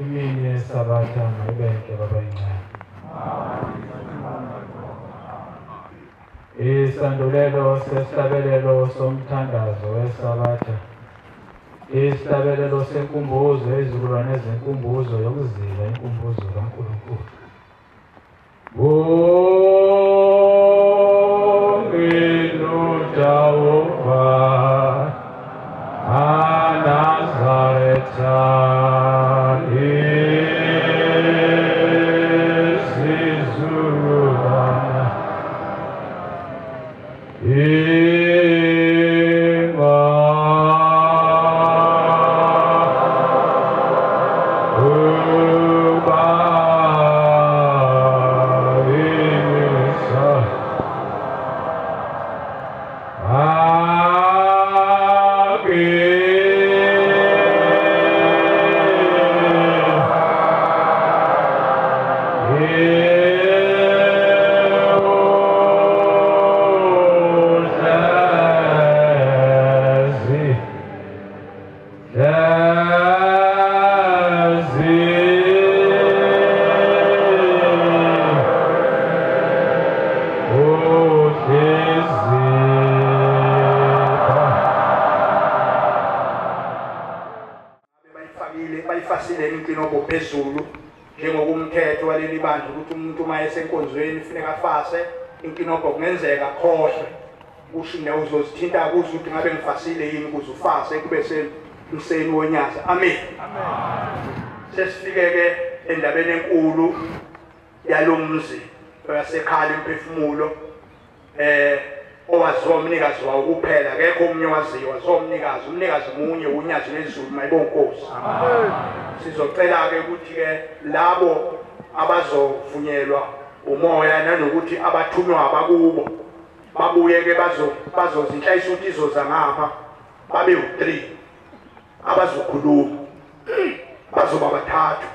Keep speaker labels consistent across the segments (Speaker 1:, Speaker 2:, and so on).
Speaker 1: Imini yeSabatha mayibe nhle baba ingcwele. Isandulelo sesihlabelelo somthandazo weSabatha. Isihlabelelo senkumbuzo izizukulwane zenkumbuzo yokuzila inkumbuzo kaNkulunkulu. Jehova aNazaretha isizukulwana
Speaker 2: phezulu njengokumthetho waleli bandla ukuthi umuntu uma esenkonzweni kufuneka afase inkinobho, kungenzeka akhohlwe kusho ne uzozithinta kuze ukuthi ngabe ngifasile yini ukuze ufase kube semseni wonyaza. Amen. Sesifike ke endabeni enkulu yalomzi oyasekhala imphefumulo owaziwa umnikazi wawo kuphela, akekho omunye owaziwa, zomnikazi, umnikazi munye unyazi lwezulu mayibonkosi. Amen. Sizocela ke ukuthi ke labo abazovunyelwa umoya nanokuthi abathunywa abakubo babuye ke bazozinhlayisa ukuthi izoza ngapha babe u3 abazokhuluma, bazoba bathathu.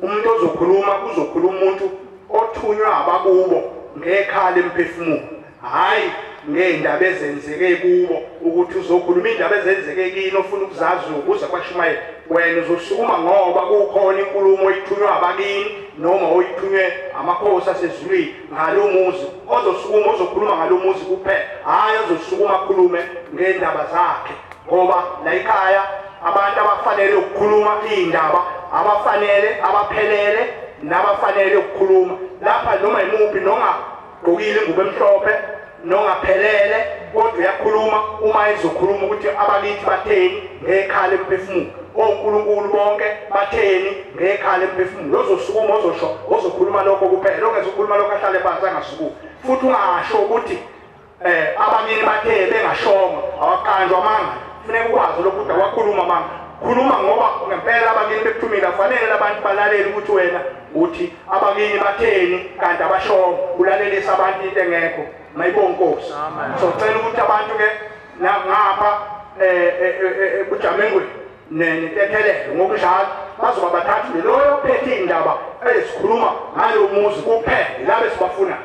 Speaker 2: Umuntu ozokhuluma kuzokhuluma umuntu othunywa abakubo ngekhala emphefumulo, hayi ngeindaba ezenzeke kubo ukuthi uzokhuluma indaba ezenzeke kini ofuna ukuzazi ukuze kwashumayela. Wena uzosukuma ngoba kukhona inkulumo oyithunywa abakini noma oyithunywe amakhosi asezulwini ngalomuzi. Ozosukuma ozokhuluma ngalomuzi kuphela, hayi ozosukuma akhulume ngeindaba zakhe, ngoba la ekhaya abantu abafanele ukukhuluma indaba abafanele abaphelele nabafanele ukukhuluma lapha noma imuphi nongagqokile ingubo emhlophe nongaphelele kodwa uyakhuluma uma ezokhuluma ukuthi abakithi batheni ngekhala emphefumulo, oNkulunkulu bonke batheni ngekhala emphefumulo. Ozosukuma ozosho ozokhuluma lokho kuphela, ongezokhuluma lokho ahlale phansi angasukumi. Futhi ungasho ukuthi abakini bathe bengashongo, awaqanjwa amanga. Kufuneka ukwazi lokhu ukuthi awakhuluma amanga. Khuluma ngoba ngempela abakini bekuthumile, afanele labantu balalele ukuthi wena uthi abakini batheni kanti abashongo, ulalelisa abantu into engekho. Mayibonkosi. So cela ukuthi abantu ke ngapha kujamengwe nentethelelo ngokunjalo bazoba bathathu loyo ophethe indaba esikhuluma ngalo muzi kuphela labo esibafuna.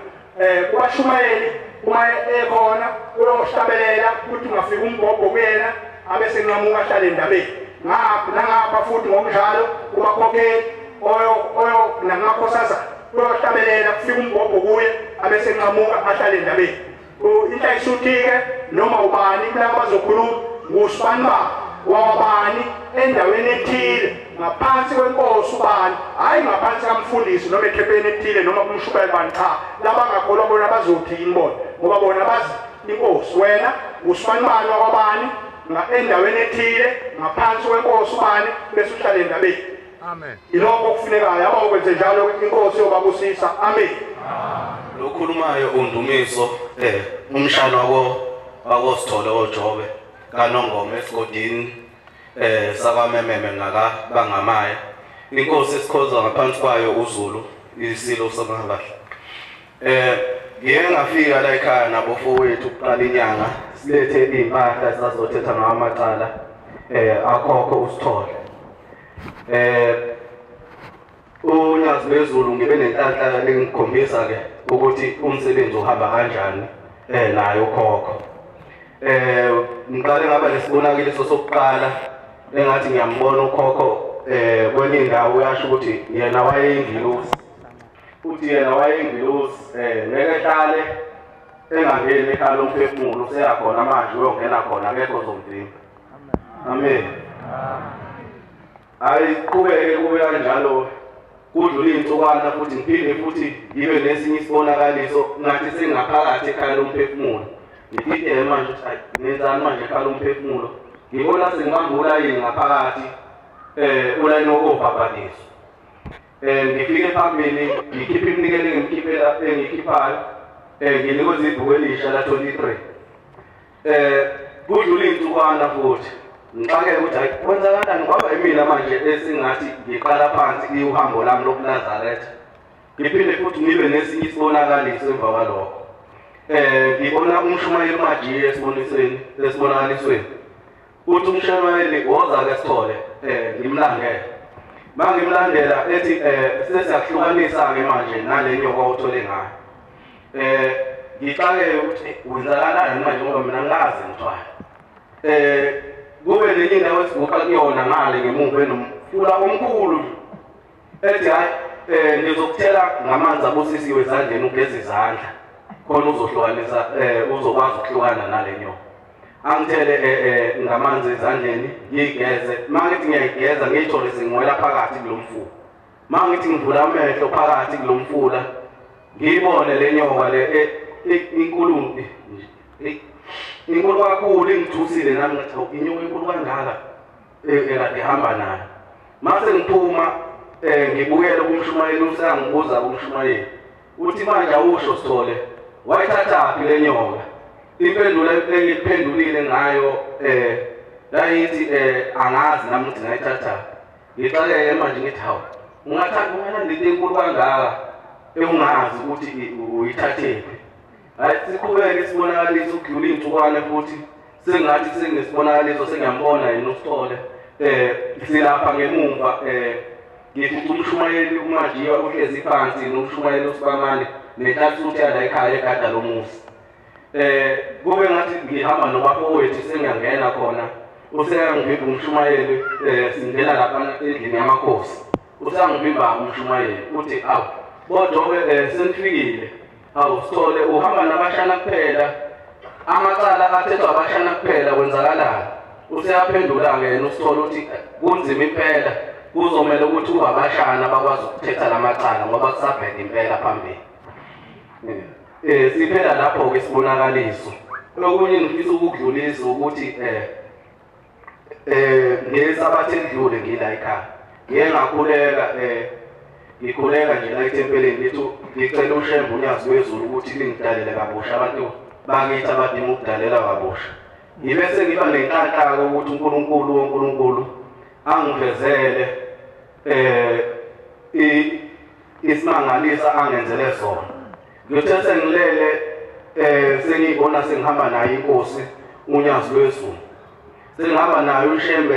Speaker 2: Kubashumayeli uma ekhona uyohlabelela ukuthi ungafika umbhobho kuyena abese nqamuka ahlale endabeni. Ngapha nangapha futhi ngokunjalo kubakhokheli oyo namakhosazana uyohlabelela kufika umbhobho kuye abese nqamuka ahlale endabeni. Inhlayisuthi-ke noma ubani kulabo bazokhuluma ngusibani wabani endaweni ethile ngaphansi kwenkosi ubani, hayi ngaphansi kamfundisi noma ekhepeni ethile noma kumshumayeli bani, cha, labangakholwa bona bazothi yini bona, ngoba bona bazi inkosi. Wena usibani bani wakwabani endaweni ethile ngaphansi kwenkosi ubani bese uhlale endabeni. Amen. Ilokho okufunekayo, abakwenze njalo inkosi yobabusisa. Amen.
Speaker 3: Lokhulumayo uNdumiso umshana wako Sithole oJobe kaNongoma esigodini sakwamememe ngaka bangamaya. Inkosi esikhonza ngaphansi kwayo uZulu isilo soMabahle. Ngiye ngafika la ekhaya nabofowethu kuqala inyanga silethe impahla sazothetha ngawo amacala akhokho uSithole. UNyazi lwezulu ngibe nenhlanhla lengikhombisa ke ukuthi umsebenzi uhamba kanjani naye ukhokho. Ngiqale ngaba nesibonakaliso sokuqala Engathi ngiyambona ukhokho kwenye indawo uyasho ukuthi yena wayeyingilosi. Uthi yena wayeyingilosi ngeke ehlale engangeni ekhaya lomphefumulo, useyakhona manje uyongena khona, akekho ozomvimba. Amen. Ayiqhubeke kube kanjalo kudlula iy'nsukwana futhi ngiphinde futhi ngibe nesinye isibonakaliso ngathi sengingaphakathi ekhaya lomphefumulo. Ngifike manje ukuthi ayi ngenzani manje ekhaya lomphefumulo, ngibona sengibamba ulayini ngaphakathi ulayini wokobhabhadiswa. Ngifike phambili ngikhiphe iminikelo engimkhiphela engiyikhiphayo, nginikwe ibhuku elisha la 23. Kudlula iy'nsukwana futhi ngixakeke ukuthi hayi kwenzakalani ngoba imina manje esingathi ngiqala phansi uhambo lami lobuNazaretha. Ngiphinde futhi ngibe nesinye isibonakaliso emva kwalokho. Ngibona umshumayeli uMajiya esibonisweni esibonakalisweni. Uthi umshumayeli woza-ke Sithole, ngimlandele. Mangimlandela ethi sesiyakuhlukanisa-ke manje nale nyoka othole ngayo. Ngixakeke ukuthi wenzakalani manje ngoba mina ngikaze ngithwale. Kube nenye indawo esiguqa kuyona ngale ngemuva enomfula omkhulu. Ethi hayi ngizokuthela ngamanzi abusisiwe ezandleni ugeze izandla khona uzohlukanisa uzokwazi ukuhlukana nale nyoka. Angithele ngamanzi ezandleni ngiyigeze. Mangithi ngiyayigeza ngiyithole sengingwela phakathi kulo mfula. Mangithi ngivula amehlo phakathi kulo mfula ngiyibone le nyoka le inkulu inkulu kakhulu, ingithusile nami ngathi inyoka enkulu kangaka ekade ihamba nayo. Mase ngiphuma ngibuyele kumshumayeli, useyangibuza kumshumayeli uthi manje awusho Sithole, wayithathaphi le nyoka? Impendulo engiphendulile ngayo yayithi angazi nami ukuthi ngayithathaphi. Ngixakeke manje ngithi hawu, ungathatha ungalanda into enkulu kangaka engazi ukuthi uyithathephi. Hayi siqhubeke isibonakaliso ukudlula iy'nsukwane futhi sengathi senginesibonakaliso sengiyambona yena uSithole. Silapha ngemumva ngifica umshumayeli uMajiya uhlezi phansi nomshumayeli uSibamane nenhlanhla yala ekhaya egada lomuzi. Kube ngathi ngihamba nobafowethu sengiyangena khona, useyangivimba umshumayeli, singena lapha endlini yamakhosi. Useyangivimba umshumayeli uthi awu bodobe senifikile. Awu Sithole uhamba nabashana kuphela, amacala athethwa abashana kuphela, kwenzakalani? Useyaphendula-ke yena uSithole uthi kunzima impela, kuzomele ukuthi kube abashana bakwazi ukuthetha lamacala ngoba kusabheda impela phambili. Siphela lapho-ke isibonakaliso. Okunye ngifisa ukukudlulisa ukuthi ngesabatha edlule ngila ekhaya ngiye ngakhuleka ngikhuleka nje la ethempelini ngithi ngicela uShembe uNyazi lwezulu ukuthi lingidalele kabusha abantu bakithi abadinga ukudalela kabusha. Ngibe sengiba nenhlanhla ukuthi uNkulunkulu woNkulunkulu angivezele isimangaliso angenzele sona. Ngithe sengilele sengiyibona sengihamba nayo inkosi uNyazi lwezulu, sengihamba nayo uShembe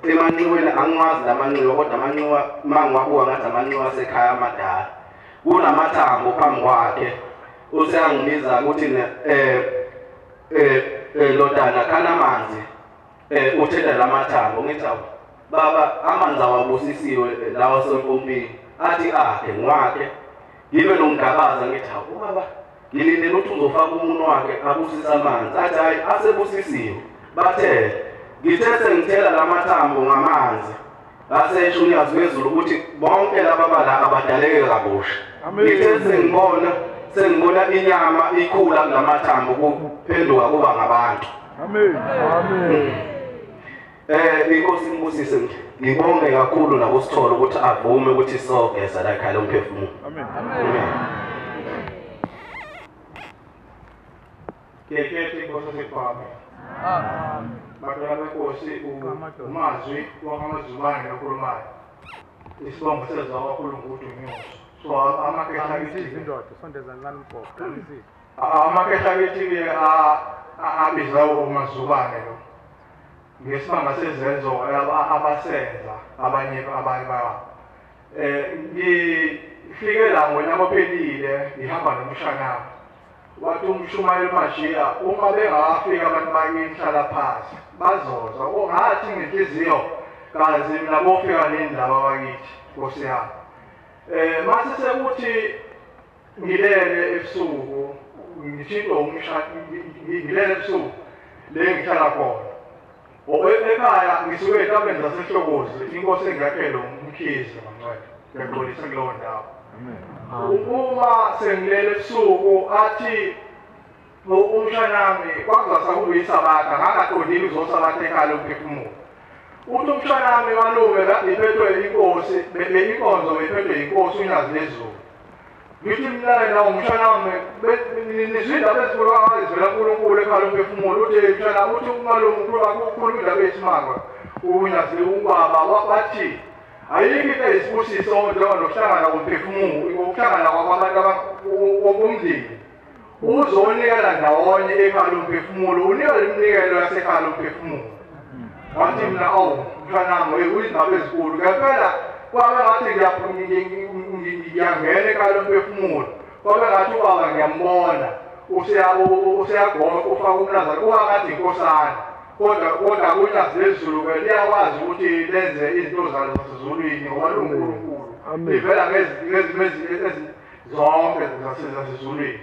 Speaker 3: emanxiweni. Angiwazi lamanxiwa kodwa amanxiwa mangiwabuka ngathi amanxiwa asekhaya amadala. Kunamathambo phambi kwakhe, useyangibiza ukuthi lodana khana amanzi uthela lamathambo. Ngithi awu baba, amanzi awabusisiwe lawa asempompini. Athi akhe ngiwakhe. Ngibe nomgabaza ngithi awu baba, ngilindele ukuthi uzofaka umunwe wakhe abusise amanzi. Athi hayi asebusisiwe. Bathe ngithe sengithela lamathambo ngamanzi, basesho uNyazi lwezulu ukuthi bonke laba bala abadaleke kabusha. Ngithe sengibona inyama ikhula kulamathambo kuphenduka kuba ngabantu.
Speaker 1: Amen. Amen.
Speaker 3: Inkosi imbusise. Ngibonge kakhulu nakuSithole ukuthi avume ukuthi sogeza la ekhaya lomphefumulo.
Speaker 1: Amen.
Speaker 3: Amen.
Speaker 2: Kekete inkosi sekwami.
Speaker 1: Amen.
Speaker 2: Badala benkosi umazwi wakaMazubane lokhulumayo. Isibongo sezwa kakhulu nguDunyuso. So amakhehla akithi
Speaker 1: indoda sondeza kancane umgoqo.
Speaker 2: Amakhehla akithi abiza uMazubane lo. Ngesimanga sezenzo abasenza abanye abanye babo. Ngifike la ngonyaka ophelile ngihamba nomshana.
Speaker 4: Wathi umshumayeli Mashiya uma bengafika abantu bakini hlala phansi bazoza ungathi ngenhliziyo kazi mina bofika nini laba bakithi Nkosi yami. Mase sekuthi ngilele ebusuku ngithintwa umshado ngilele ebusuku le ngihlala khona. Ekhaya ngisuke ezintabeni zaseHlokozi inkosi engakhele uMkhize kaNcwele ngiyaxolisa kulowo ndawo. Uma sengilele ebusuku athi umshanami kwakuzasa kuyisabatha ngangaqondile uzosabatha ekhaya lomphefumulo. Uthi umshanami malume kade iphethwe inkosi inkonzo bephethwe inkosi uNyazi lezulu. Ngithi mina na umshanami nizwe indaba ezikhulu kangaka uNkulunkulu ekhaya lomphefumulo. Uthi umshanami uthi umalume ukhuluma indaba eyisimanga uNyazi ubaba wathi ayikho into eyisibusiso njengokuhlangana komphefumulo ukuhlangana kwabantu abomndeni uzonikela ndawonye ekhaya lomphefumulo unikele iminikelo yasekhaya lomphefumulo. Wathi mina awu mshanami uyindaba ezinkulu ngempela kwabe ngathi ngiyangena ekhaya lomphefumulo kwabe ngathi ubaba ngiyambona useyagoqa ufaka umnazana kuba ngathi inkosana kodwa uNyazi lezulu ke liyakwazi ukuthi lenze izinto zalo zasezulwini ngoba lunguNkulunkulu livela ngezimo zonke zasezulwini.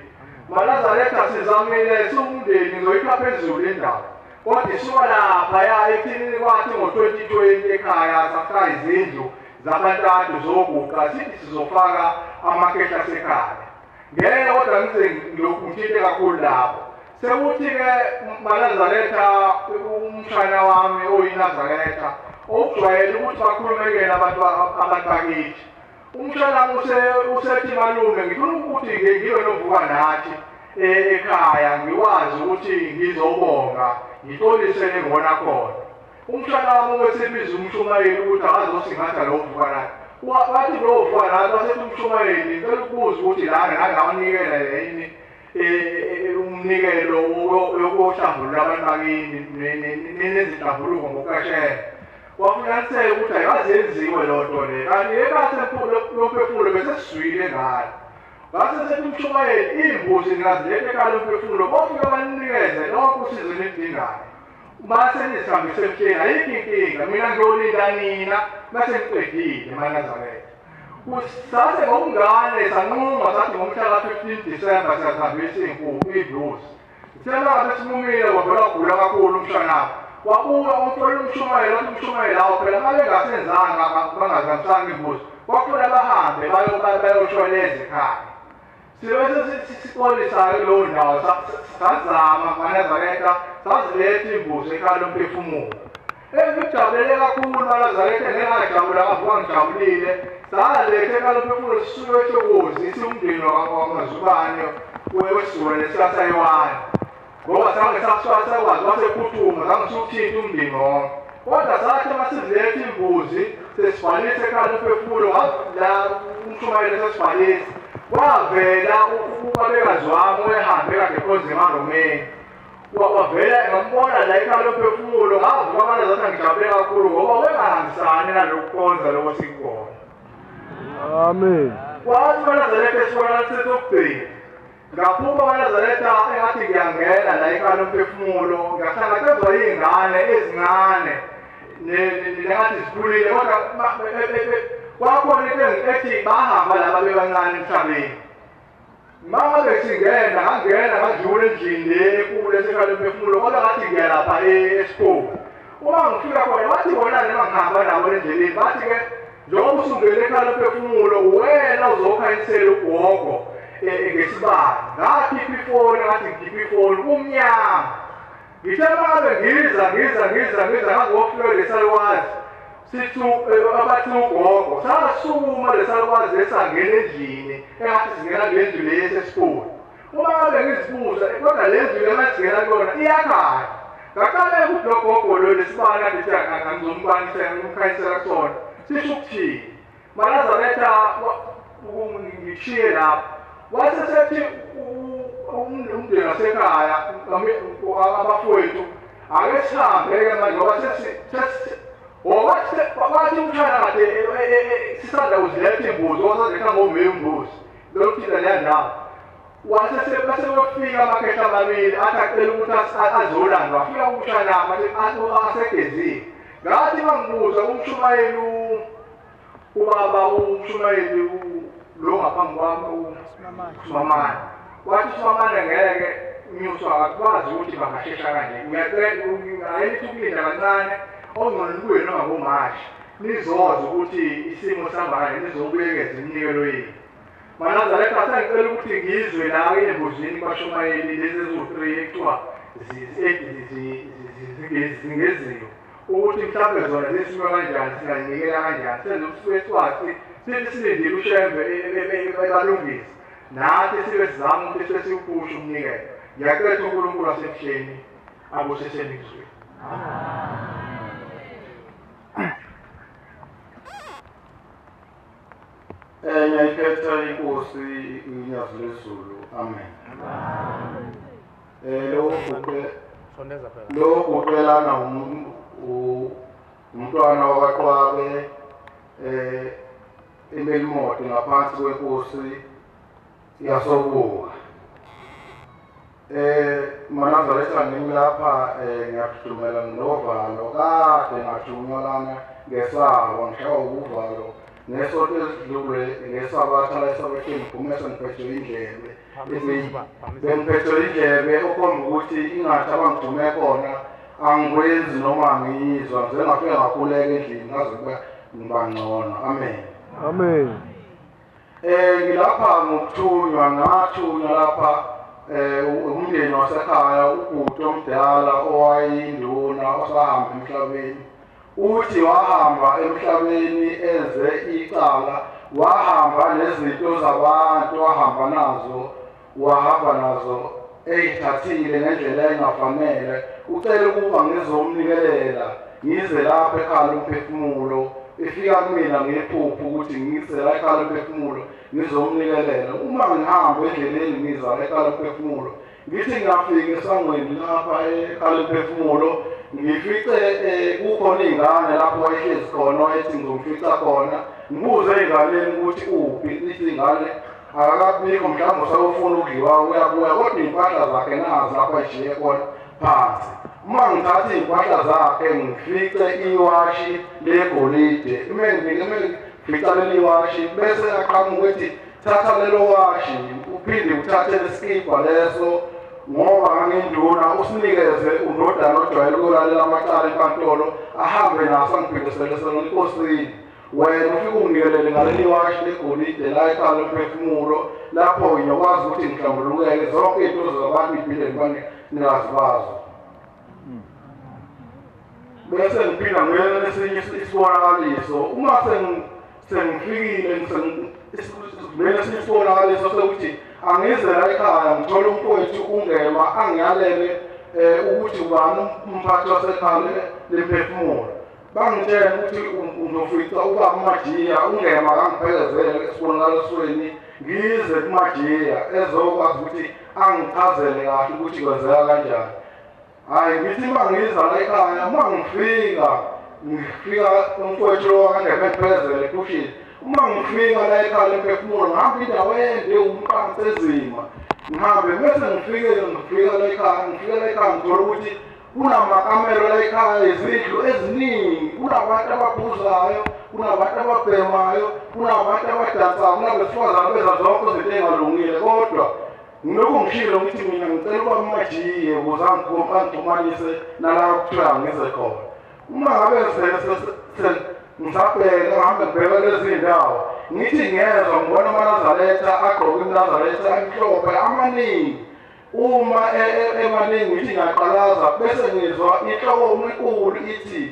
Speaker 4: MaNazaretha sizamile siwumndeni ngizoyikha phezulu indaba kodwa isuka laphaya ekuthinini kwathi ngo-2020 ekhaya safaka izindlu zabantathu zoguqa sithi sizofaka amakhehla asekhaya. Ngeke kodwa ngize ngilokhu ngithinte kakhulu lapho. Sekuthi-ke MaNazaretha umshana wami oyiNazaretha okujwayele ukuthi bakhulumekele abantu bakithi. Umshana wami usethi malume ngifuna ukuthi ngibe novuka nathi ekhaya ngikwazi ukuthi ngizobonga ngixolise ngibona khona. Umshana wami wesebiza umshumayeli ukuthi akazosingatha lo vuka nathi. Wathi lo vuka nathi wasethi umshumayeli ngicela ukubuza ukuthi lana ngangawunikela yini umnikelo wokuhlambulula abantu bakini nezinhlambuluko ngokukashela. Wafuniseka ukuthi ayikazenziwe loo nto le kanti ekase lomphefumulo besesizwile ngayo. Ngase sethi umshumayeli iy'mbuzi ningaziletha ekhaya lomphefumulo bofike baninikeze lonke usizo eniludingayo. Mase nizihambise emhleni ayikho inkinga mina ngiyolinda nina mase niqedile MaNazaretha. Sase ngokungane sanquma sathi ngomhla ka-15 December siyazihambisa iy'mbuzi. Sithe ngabe sinqumile kwavela wagula kakhulu umshanami. Wabuka umfowethu umshumayeli wathi umshumayeli hawu phela uma bengasenzanga bangazihambisanga iy'mbuzi kwafuna bahambe bayoshweleza ekhaya. Sibe sesixolisa-ke kuleyo ndawo sazama MaNazaretha saziletha iy'mbuzi ekhaya lomphefumulo. Engikujabulele kakhulu MaNazaretha ngengajabula ngavuka ngijabulile saletha ekhaya lomphefumulo sisuke eHlokozi siwumndeni wakwaMazubane wesizukulwane sikaSayiwane ngoba sange sakwazi wasephuthuma zange siwuthinta umndeni wonke. Kodwa sathi uma siziletha iy'mbuzi sesibhalise ekhaya lomphefumulo la umshumayeli sesibhalise kwavela ubabekazi wami owehambe kade ekhonza emaRomeni. Wavela ngambona la ekhaya lomphefumulo ngavuka MaNazaretha ngijabule kakhulu ngoba wengahambisani nalokhu kukhonza lokho esikubona.
Speaker 5: Amen.
Speaker 4: Kwathi MaNazaretha esibonakalisweni sokugcina ngaphuma MaNazaretha engathi ngiyangena la ekhaya lomphefumulo ngahlangatshezwa iy'ngane ezincane nengathi zikhulile kodwa kwakhona into ethi bahamba laba bebancane emhlabeni. Mangabe singena ngangena ngadlula endlini le enkulu esekhaya lomphefumulo kodwa ngathi ngiya lapha esikole. Uma ngifika khona bathi bona noma ngihamba nabo endleleni bathi-ke njengoba usungene ekhaya lomphefumulo wena uzokhanyisela ugogo ngesibani. Ngakhipha ifoni ngathi ngikhipha ifoni kumnyama. Ngithe mangabe ngiza ngazofika lesalukwazi sithi abathi ugogo sasukuma lesalukwazi esangena endlini engathi singena kule ndlu le esesikole. Uma ngabe ngizibuza kodwa le ndlu le masingena kuyona iyakhanya. Ngaqala ukuthi lo gogo lo lesibani kade ngizomkhanyisela ngimkhanyisela kusona sisho ukuthini. MaNazaretha ngishiye lapho wase sethi umndeni wasekhaya abafowethu ake sihambe-ke manje ngoba wathi umshana kade sisanda kuziletha iy'mbuzi osaziletha ngomeyi imbuzi lokuthinta leya ndawo. Wase wafika amakhehla amabili athi acela ukuthi azolandwa, afika umshanama asegezile. Ngathi mangibuza umshumayeli ubaba umshumayeli lo ngaphambi kwami uSimamane, wathi uSimamane ngeke nyuswa akwazi ukuthi bangashesha kanje, ngiyacela ungayelithi ukulinda kancane okungcono nibuye noma ngoMashi nizoza ukuthi isimo sihamba kanje, nizobuyekeza iminikelo yenu. Manazaretha sengicela ukuthi ngizwe la embuzini kwashumayeli lezi eziwu-3 ekuthiwa zingeziwe ukuthi mhlawumbe zona zisime kanjani, singazinikela kanjani, senze ukuthi sikwazi sithi silindile uShembe ebalungise nathi sibe sizama ukuthi sibe siwuphushe umnikelo. Ngiyacela uNkulunkulu wasemhleni abusiseni kuzweni.
Speaker 6: Ngiyayikhetha inkosi uNyazi lwezulu. Amen. Lo uqelana umntwana wakwaQwabe eMelimoto ngaphansi kwenkosi yasoBuka. Manazaretha ngimi lapha ngiyakudumela nginovalo kade ngathunywa lana ngesaba ngishawa uvalo ngesonto esidlule ngesabatha la esabatheni ngiphume sengiphethwe indlebe bengiphethwe indlebe okhomba ukuthi ingathi abangithume khona angikwenzi noma angiyizwa, ngize ngafika ngakhuleka endlini ngaze kuba ngiba ngcono. Amen.
Speaker 5: Amen.
Speaker 6: Ngilapha ngokuthunywa, ngathunywa lapha umndeni wasekhaya, ubhuti omdala owayinduna osahamba emhlabeni. Uthi wahamba emhlabeni enze icala, wahamba nezinto zabantu, wahamba nazo eyithathile ngendlela engafanele. Ucela ukuba ngizomnikelela ngize lapha ekhaya lomphefumulo. Ifika kumina ngephupho ukuthi ngize la ekhaya lomphefumulo ngizomnikelela. Uma ngihamba endleleni ngiza ekhaya lomphefumulo, ngithi ngiyafika esangweni lapha ekhaya lomphefumulo ngifice kukhona iy'ngane lapho wayehlezi khona, ethi ngizomfica khona. Ngibuze ey'nganeni ukuthi uphi, ithi ingane akakabikho, mhlawumbe usayofuna ukudliwa uyabuya, kodwa iy'mpahla zakhe nazi lapho ayishiye khona phansi. Uma ngithatha iy'mpahla zakhe ngifice iwashi legolide, uma ngifica leli washi bese aqhamuka ethi thatha lelo washi uphinde uthathe lesikibha leso ngoba nganginduna, usinikeze undodana ojwayele ukulalela amacala enkantolo ahambe naso angiphindisele sona enkosini. Wena ufike unginikelele ngaleli washi legolide la ekhaya lomphefumulo, lapho ngiyokwazi ukuthi ngihlambulukeke zonke iy'nto zabantu iphinde ngibanikazi bazo. Bese ngiphinda ngiyena esinye isibonakaliso. Uma sengifikile ngibona esinye isibonakaliso sokuthi angize la ekhaya ngithole umfowethu uNgema angiyalele ukuthi ubani umphathi wasekhaya lemphefumulo. Bangitshela ukuthi uzofica ubaba uMajiya, uNgema akangiphelezele esibonakalisweni, ngize kuMajiya ezokwazi ukuthi angichazele kahle ukuthi kwenzeka kanjani. Hhayi, ngithi uma ngiza la ekhaya, uma ngifika umfowethu lo akangeke ngiphelezele ekhushini. Uma ngifika la ekhaya lemphefumulo ngihamba indawo ende umqansa enzima, ngihambe bese ngifika la ekhaya, ngithola ukuthi kunamakamelo la ekhaya, izindlu eziningi, kunabantu abaphuzayo, kunabantu ababhemayo, kunabantu abadansayo, kunabesifazane benza zonke izinto ey'ngalungile. Kodwa ngilokhu ngishilo ngithi mina ngicela ukuba uMajiye ukuze angixhumanise nala kuthiwa ngize khona. Uma ngabe ngisabheka ngihambe ngibheka lezi ndawo, ngithi ngiyezwa ngibona amaNazaretha agqoke iMnazaretha emhlophe amaningi. Uma emaningi ngithi ngiyaqalaza bese ngizwa inhlokomo enkulu ithi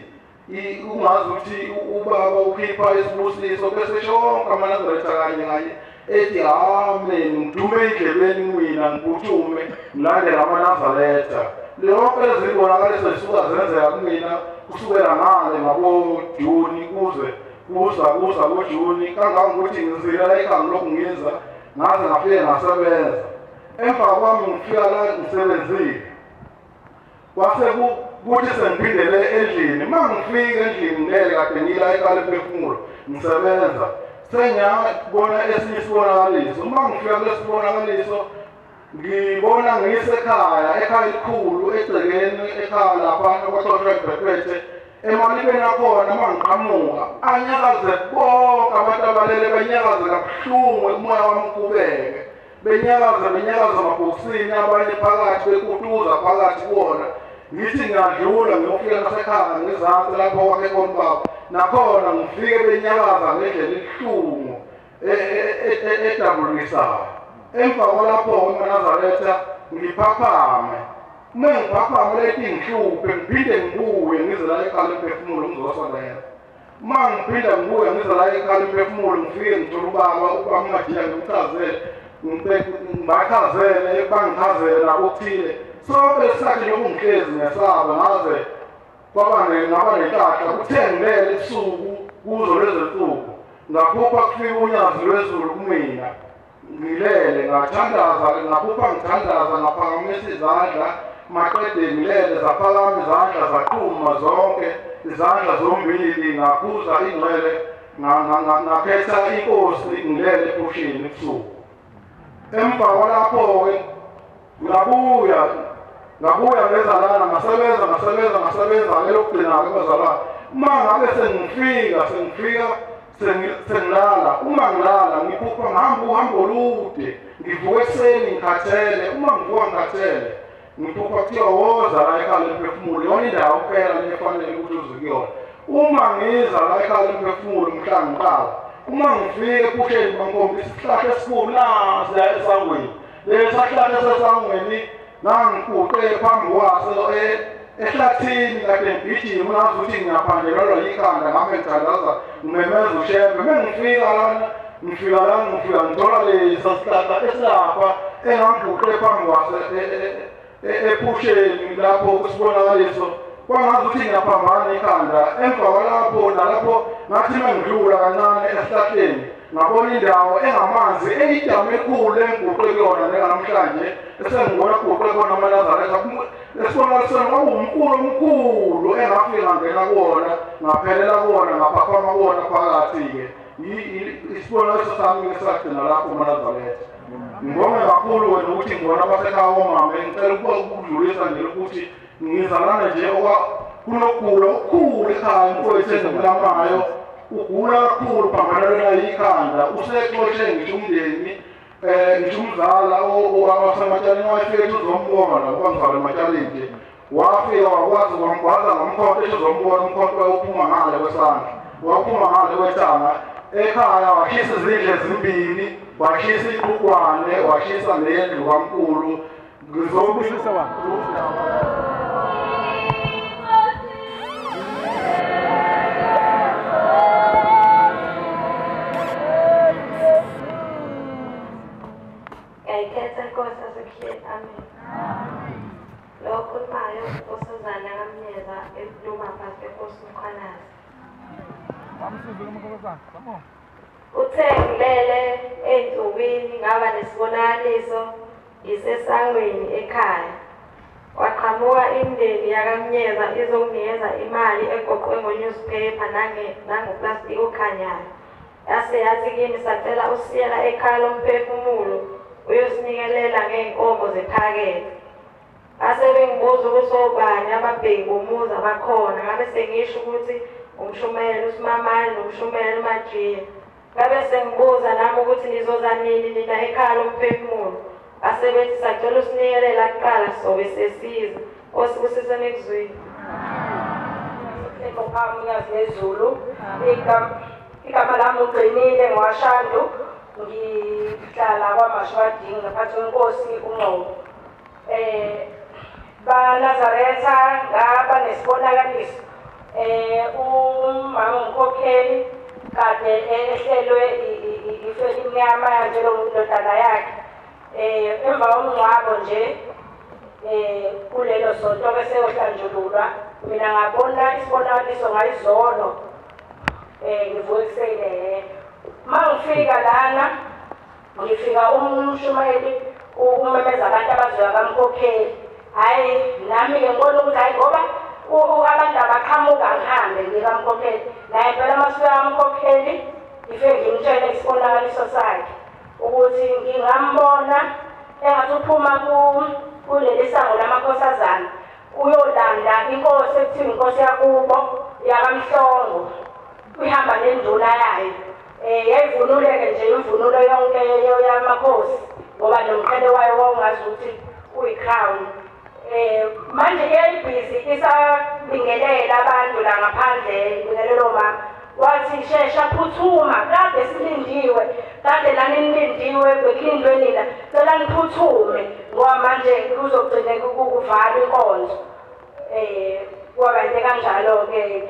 Speaker 6: ungazi ukuthi ubaba ukhipha isibusiso bese shonke amaNazaretha kanye kanye ethi amen, ngidume endlebeni mina ngiphuthume ngilandele amaNazaretha. Lonke lezi zibonakaliso zisuka zenzeka kumina kusukela ngale ngaboJuni kuze kusa kuJuni, kangangokuthi ngizile la ekhaya ngilokhu ngiza ngaze ngafike ngasebenza. Emva kwami ngifika la ngisebenzile, kwase kuthi sengiphindele endlini. Uma ngifika endlini ngeke kade ngila ekhaya lemphefumulo ngisebenza, sengiyabona esinye isibonakaliso. Uma ngifika kulesi sibonakaliso Ngibona ngisekhaya ekhaya elikhulu egcekeni ekhaya lapha kwaxoshwa ibhekethe emalibeni akhona mangiqhamuka anyakaze bonke abantu abalele benyakaze kabuhlungu umoya wami uqhubeke benyakaza amabhokisini abanye phakathi bekutuza phakathi kuwona. Ngithi ngiyadlula ngiyofika nasekhaya ngezansi lapho kwakhe khona baba nakhona ngifike benyakaza ngendlela ebuhlungu edabulisayo. Emva kwalapho eMaNazaretha ngiphaphame. Uma ngiphaphame leti ngihluphe ngiphinde ngibuye ngize la ekhaya lomphefumulo ngizosondela. Uma ngiphinda ngibuye ngize la ekhaya lomphefumulo ngifike ngithola ubaba uMajiya ngimchazele ngibachazele bangichazele nakuthile. Sonke lesikhathi lokhu ngihlezi ngiyasaba ngaze kwaba ngaba nenhlahla kuthe ngilele ebusuku kuzo lezo nsuku ngaphupha kufika unyazi lwezulu kumina. Ngilele ngathandaza ngaphupha ngithandaza ngaphakamisa izandla maqede ngilele zaphakama izandla zaqhuma zonke izandla zombili ngakhuza ingcwele ngakhetha inkosi ngilele ephusheni ebusuku. Emva kwalapho-ke ngabuya ngezalana ngasebenza ngelokugcina-ke bazalwane. Uma ngabe sengifika sengilala, uma ngilala ngiphupha ngihamba uhambo olude ngivuka ekuseni ngikhathele. Uma ngivuka ngikhathele ngiphupha kuthiwa woza la ekhaya lomphefumulo, yona indawo kuphela lefanele ukuthi uze kuyona. Uma ngiza la ekhaya lomphefumulo mhla ngiqala, uma ngifika ephusheni bangikhomba isihlahla esikhulu nasi la esangweni. Lesa sihlahla esesangweni ngangiguqe phambi kwaso ehlathini kade ngigijima ngazi ukuthi ngiyaphandelelwa yikhanda ngame ngithandaza ngimemeza uShembe. Uma ngifika lana ngithola lesa sihlahla esilapha engangiguqe phambi kwaso ephusheni lapho kusibonakaliso kwangazi ukuthi ngiyaphambana ikhanda. Emva kwalapho nalapho ngathi uma ngidlula kancane esihlahleni ngabona indawo engamanzi eyidamu elikhulu enguqe kuyona njenganamhlanje esengibona kuguqe khona amaNazaretha. Esibonakalisweni kwakuwumkhulu omkhulu engafika ngena kuwona ngaphelela kuwona ngaphaphama kuwona phakathi-ke. Isibonakaliso sami-ke sagcina lapho amaNazaretha. Ngibonge kakhulu wena ukuthi ngibona abasekhaya omama. Ngicela ukudlulisa nje ukuthi ngizalana nje kunokugula okukhulu ekhaya umfowethu engimlamayo ugula kakhulu phambanelwe yikhanda usexoshe ngisho umndeni ngisho umzala wasematshaleni wayefike ethi uzombona ngoba ngizalwa ematshaleni nje wafika wakwazi wamgwaza ngomkhonto ethi uzombona umkhonto wawuphuma ngale kwesandla waphuma ngale kwethanga ekhaya washisa izindlu ezimbili washisa iqhugwane washisa nendlu kamkhulu. Ngizobusisa baba.
Speaker 7: Ngiyayikhetha inkosi yasebuhleni. Amen. Lo okhulumayo uNkosazana kaMnyeza eLuma phasi kwenkosi uMkhwanazi. Uthe ngilele ey'nsukwini ngaba nesibonakaliso ngisesangweni ekhaya. Kwaqhamuka imindeni yakaMnyeza izonginikeza imali egoqwe ngo-newspaper nangoplastiki okhanyayo. Yase yathi kimi sacela usiyela ekhaya lomphefumulo uyosinikelela ngey'nkomo zephakethe. Base bengibuza ukuthi obani ababheki bomuzi abakhona, ngabe sengisho ukuthi umshumeli uSimamane nomshumeli uMajiya. Ngabe sengibuza nami ukuthi nizoza nini nina ekhaya lomphefumulo. Base bethi sacela usinikelela kuqala sobe sesiza. Nkosi busise nikuzwile.
Speaker 8: Phambi nezulu. Igama lami uGcinile ngwashandu, ngihlala kwaMashwadini ngaphansi kwenkosi uNgcobo. BaNazaretha ngaba nesibonakaliso. Umama umkhokheli kade ehlelwe ife elimnyama njengendodana yakhe. Emva komngcwabo nje kulelo sonto bese yohlanjululwa mina ngabona isibonakaliso ngayizolo. Ngivuka ekuseni uma ngifika lana ngifika umshumayeli umemeza abantu abazoya kamkhokheli. Hhayi nami-ke ngibona ukuthi hhayi ngoba abantu abaqhamuka ngihambe ngiye kamkhokheli. Naye phela uma sifika kamkhokheli ngifike ngimtshele isibonakaliso sakhe ukuthi ngingambona engathi uphuma kuleli sango lamakhosazana uyolanda inkosi ekuthiwa inkosi yakubo yakaMhlongo, uyihamba nenduna yayo. Yayivunuleke nje imvunulo yonke yamakhosi ngoba nomqhele wayo wawungazi ukuthi uyi-crown. Manje yayibhizi isabingelela abantu la ngaphandle, ibingelela omama. Wathi shesha phuthuma, kade silindiwe, kade lani nilindiwe, bekulindwe nina, cela niphuthume ngoba manje kuzogcine kuvalwa inkonzo. Kwaba into kanjalo-ke.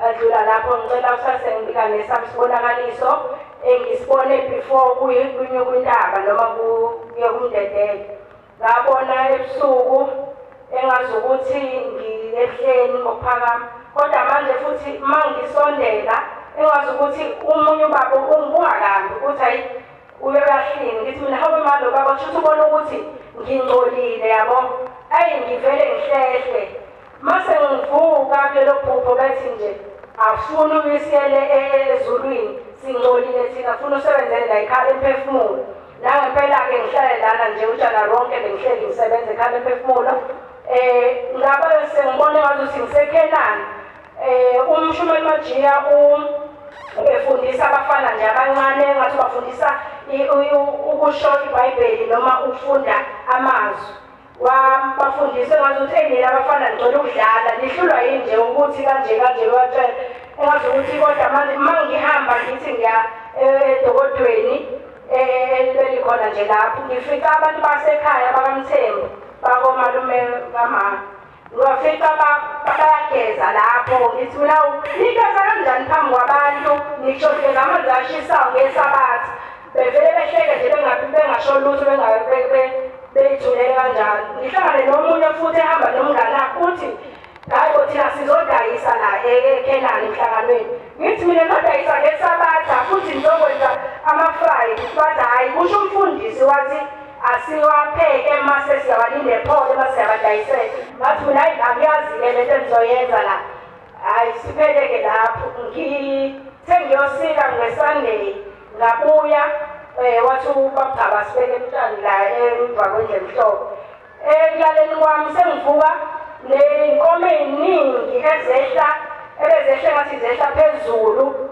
Speaker 8: Adlula lapho, ngicela usase ngibika nesami isibonakaliso engisibone before kunyuka intaba noma kuye kumdedele. Ngabona ebusuku engazi ukuthi ngiyehleni ngokuphakama, kodwa manje futhi uma ngisondela engazi ukuthi omunye ubaba ungibuka kabi ukuthi hayi uyoyahlini. Ngithi mina hawe manje lo baba kusho ukuthi ubona ukuthi ngingcolile yabo, ayi ngivele ngihlehle. Mase ngivuka kulelo phupho bethi nje afuna uyisiyele ezulwini, singcolile thina, funa usebenzele la ekhaya emphefumulo. Nangempela-ke ngihlale lana nje utshana ronke bengihleli ngisebenza ekhaya emphefumulo. Ngabe sengibone ngazuthi ngisekhenani. Umshumeli Majiya ubefundisa abafana nje abancane, engathi ubafundisa ukusho iBhayibheli noma ukufunda amazwi. Wabafundisa engazuthi nina abafana ngicela ukudlala, nihlulwa yini nje ukuthi kanje kanje, watshela engazi ukuthi kodwa manje uma ngihamba ngithi ngiya edokodweni elikhona nje lapho, ngifika abantu basekhaya bakaMthembu bakomalume kamama, ngibafika bayageza lapho. Ngithi mina nigeza kanjani phambi kwabantu, ngisho ngigeza amanzi ashisayo ngesabatha. Bevele behleke nje bengasho lutho, beyithulele kanjalo. Ngihlangane nomunye futhi ehamba nomngane wakhe, uthi hayi bo thina sizodayisa la eKhenani emhlanganweni. Ngithi mina nodayisa ngesabatha futhi nizokwenza ama-fry. Bathi hhayi, kusho umfundisi wathi asiwapheke mase siyabalinde phole mase siyabadayisela. Ngathi mina hayi angiyazi-ke lento engizoyenza la, hhayi sipheleke lapho. Ngithe ngiyosika ngeSunday ngabuya, wathi ubabhaba sibeke emtshani la emva kwendlu emhlophe. Ekulaleni kwami sengivuka ney'nkomo ey'ningi ezehla ebezehle ngathi zehla phezulu,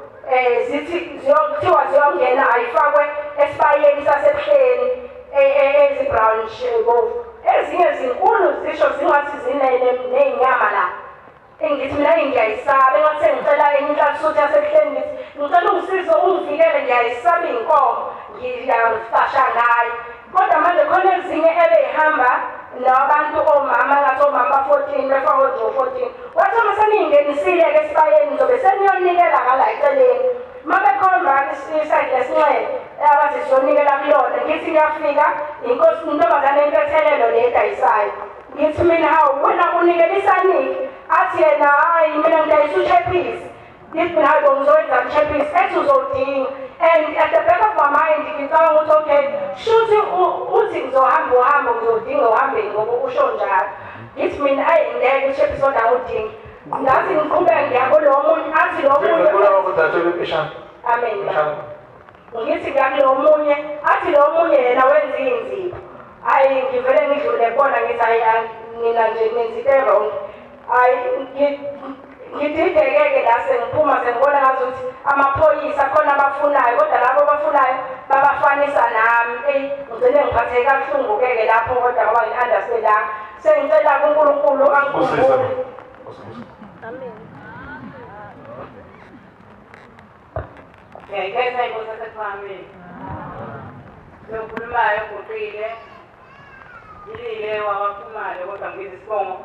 Speaker 8: zithi kuthiwa ziyongena ayifakwe esibayeni sasebuhleni ezi-brown bovu, ezinye zinkulu zisho zingathi ziney'nyama la. Engithi mina ngiyayisaba, engathi sengicela enye inhlalisuthi yasebuhleni, ngithi ngicela ungisize ungivikele, ngiyayisaba iy'nkomo, ngiyafasha ngayo. Kodwa manje khona ezinye ebey'hamba nabantu omama, ngathi omama ba-14 befakwe nje u-14, wathi uma seniyingenisile-ke esibayeni ngizobe seniyonikela ngala eceleni. Uma bekhomba isayidi lesinxele abathi siyonikela kulona, ngithi ngiyafika inkosi intombazane entethelelo le edayisayo. Ngithi mina hawu wena unikelisaniki? Athi yena hhayi mina ngidayisa uchephisi. Ngithi mina hayi bo ngizowenza uchephisi, ethi uzowudinga. And at the back of my mind ngicabanga ukuthi okay, shuthi uthi ngizohamba uhambo ngizodinga uhambeni ngoba usho njalo. Ngithi mina ayi ngeke uchephisi kodwa awudingi. Ngathi ngiqhubeke ngiya kulo munye, athi lo munye amen. Ngithi ngiya kulo munye, athi lo munye yena wenza iy'nzipho. Hhayi ngivele ngidlule kubona ngithi hhayi mina nje nenza into e-wrong. Hhayi ngidideke-ke la sengiphuma sengibona ngazuthi amaphoyisa khona abafunayo, kodwa labo abafunayo babafanisa nami. Eyi ngigcine ngiphatheke kabuhlungu-ke lapho kodwa ngoba ngi-understandanga. Sengicela kuNkulunkulu angikhumbule.
Speaker 7: Amen.
Speaker 9: Ngiyayikhetha inkosi yaseKuphakameni. Lokhulumayo uguqile, ngilile wabaphumale kodwa ngibiza isibongo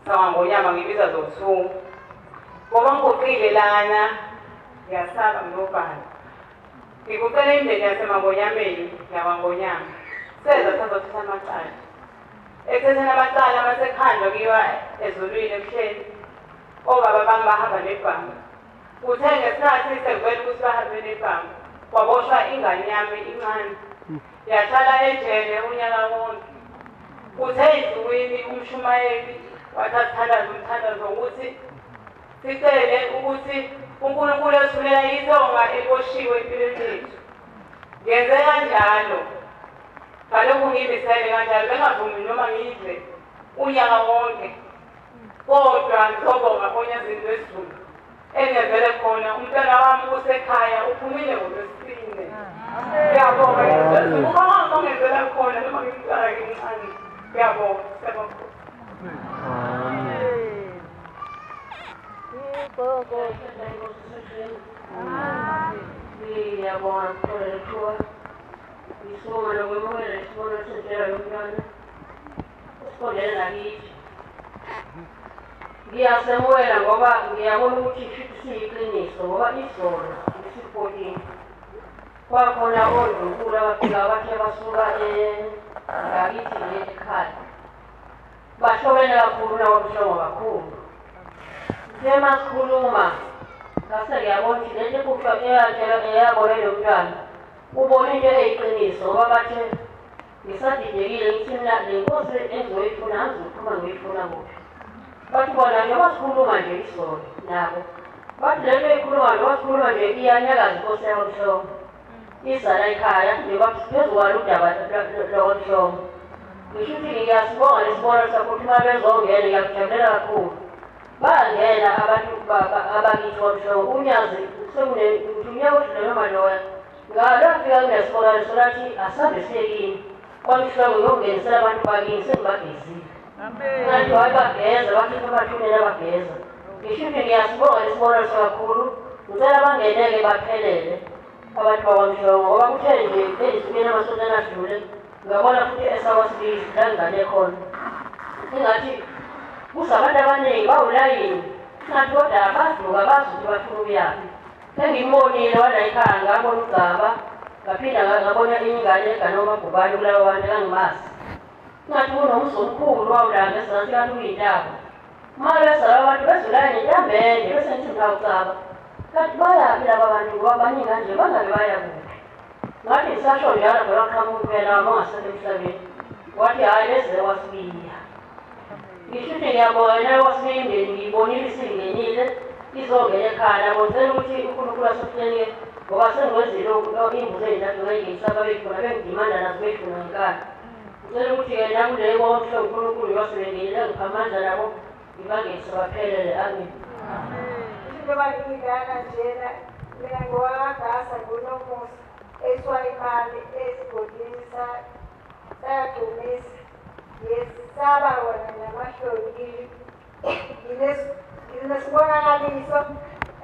Speaker 9: sakwaNgonyama, ngibiza zobuthungu. Ngoba ngiguqile lana ngiyasaba ngiyobhala. Ngiguqele imindeni yaseMangonyameni yakwaNgonyama. Seza sazothatha amacala. Ekuthetheni amacala masekhandwa kuyiwa ezulwini ebuhleni, obaba bami bahamba nebhamu. Kuthe ngesikhathi sekuvela ukuthi bahambe nebhamu, kwaboshwa ingane yami incane. Yahlala ejele unyaka wonke. Kuthe ensukwini umshumayeli wathi asithandaze umthandazo ukuthi sicele ukuthi uNkulunkulu esithulela ithonga eliboshiwe empilweni yethu. Ngenze kanjalo. Ngalokhu ngiyibisele kanjalo bengavumi noma ngidle unyaka wonke. Kodwa ngizobonga oNyazini lwesiZulu engenzele khona umntwana wami usekhaya uphumile ngoLwesine. Ngiyabonga lwesiZulu uma ongenzela khona noma ngimntwana ngimncane. Ngiyabonga, siyabonga.
Speaker 7: Ngiyabonga ukuthola isibongo nokwemukela isibongo sentela yomntwana esikoleni lakithi. Ngiyasemukela ngoba ngiyabona ukuthi siyiqiniso ngoba izolo ngisi-14 kwakhona ondlunkulu abafika bathe basuka ngakithi ekhaya. Bahlobene kakhulu naboMhlongo kakhulu. Sithe masikhuluma ngase ngiyabona ukuthi lento ekufa eyabona lo mntwana ubona into eyiqiniso ngoba bathe ngisadidekile ngithi mina le nkosi engizoyifuna angizophuma ngiyoyifuna kuphi. Bathi bona njengoba sikhuluma nje izolo nabo bathi le nto eyikhuluma njengoba sikhuluma nje iyanyakaza inkosi yakwaMhlongo izala ekhaya njengoba phezu kwalo udaba lwakwaMhlongo. Ngisho ukuthi ngiyasibonga lesibonelo sakho ukuthi uma bezongena ngiyakujabulela kakhulu. Bangena abantu abakithi kwaMhlongo uNyazi sekununyaka odlule noma loya ngalwafika kunesibonakaliso lathi asambe siye kini kwaMhlongo ngiyongenisela abantu bakini sengibagezile. Ngathi hayi bageza bakhipha amathuneni abageza. Ngisho ukuthi ngiyasibonga lesibonakaliso kakhulu. Ngicela bangeneke baphelele abantu bakwaMhlongo ngoba kuthe nje ezinsukwini amasontweni adlule ngabona futhi esakwasibili la ngane khona. Ingathi kusabantu abaningi bawulayini ngathi kodwa abaduka bazi ukuthi bafuna ukuyaphi. Sengimbonile wala ekhaya ngabona ugaba ngaphinda ngabona ingane egane omagubane kulabo bantu engangimazi. Ngathi kunomuzi omkhulu wawulanga ezansi kanti kuyintaba. Uma bezala abantu bezulayini intambende bese ngithi mina ucaba. Kanti bayaphi laba bantu ngoba baningi kanje bangabe baya kuphi. Ngathi ngisasho njalo phela waqhamuka umphela wami ongasekho emhlabeni. Wathi hhayi beze kwaSibiya. Ngisho ukuthi ngiyabonga nayo kwaSibiya imndeni ngiyibonile isingenile izongena ekhaya nabo. Ngicela ukuthi uNkulunkulu asofuneke ngoba sengikwenzile imbuzi ey'ntathu ngayingenisaba beyifuna bengidimanda nazo beyifuna ngenkani. Ngicela ukuthi-ke nakuleyo kwaMhlongo uNkulunkulu wasebengenile angipha amandla nabo ngibangenise baphelele. Amen.
Speaker 10: Njengoba ngingana njena mina ngowakwaGasa nguNomusa eswa imali esigodini sayagcumisa yesaba wona namahloni. Nginesibonakaliso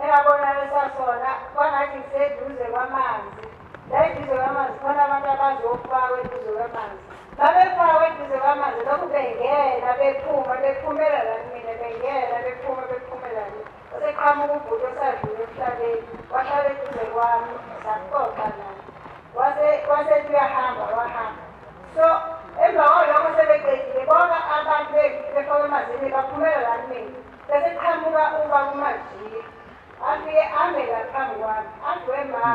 Speaker 10: engabonakalisa sona kwangathi ngiseduze kwamanzi. La eduze kwamanzi khona abantu abazofakwa eduze kwamanzi. Babefakwa eduze kwamanzi lokhu bengena bephuma bephumela la kumina bengena bephuma bephumela la. Waseqhamuka ubhuti osadlula emhlabeni wahlala eduze kwami saxoxa naye wasethi uyahamba wahamba. So emva kwalokho sebeqedile bonke abantu befakwe emanzini baphumela la kumina. Bese qhamuka ubaba uMajiya afike ame la phambi kwami athi we mama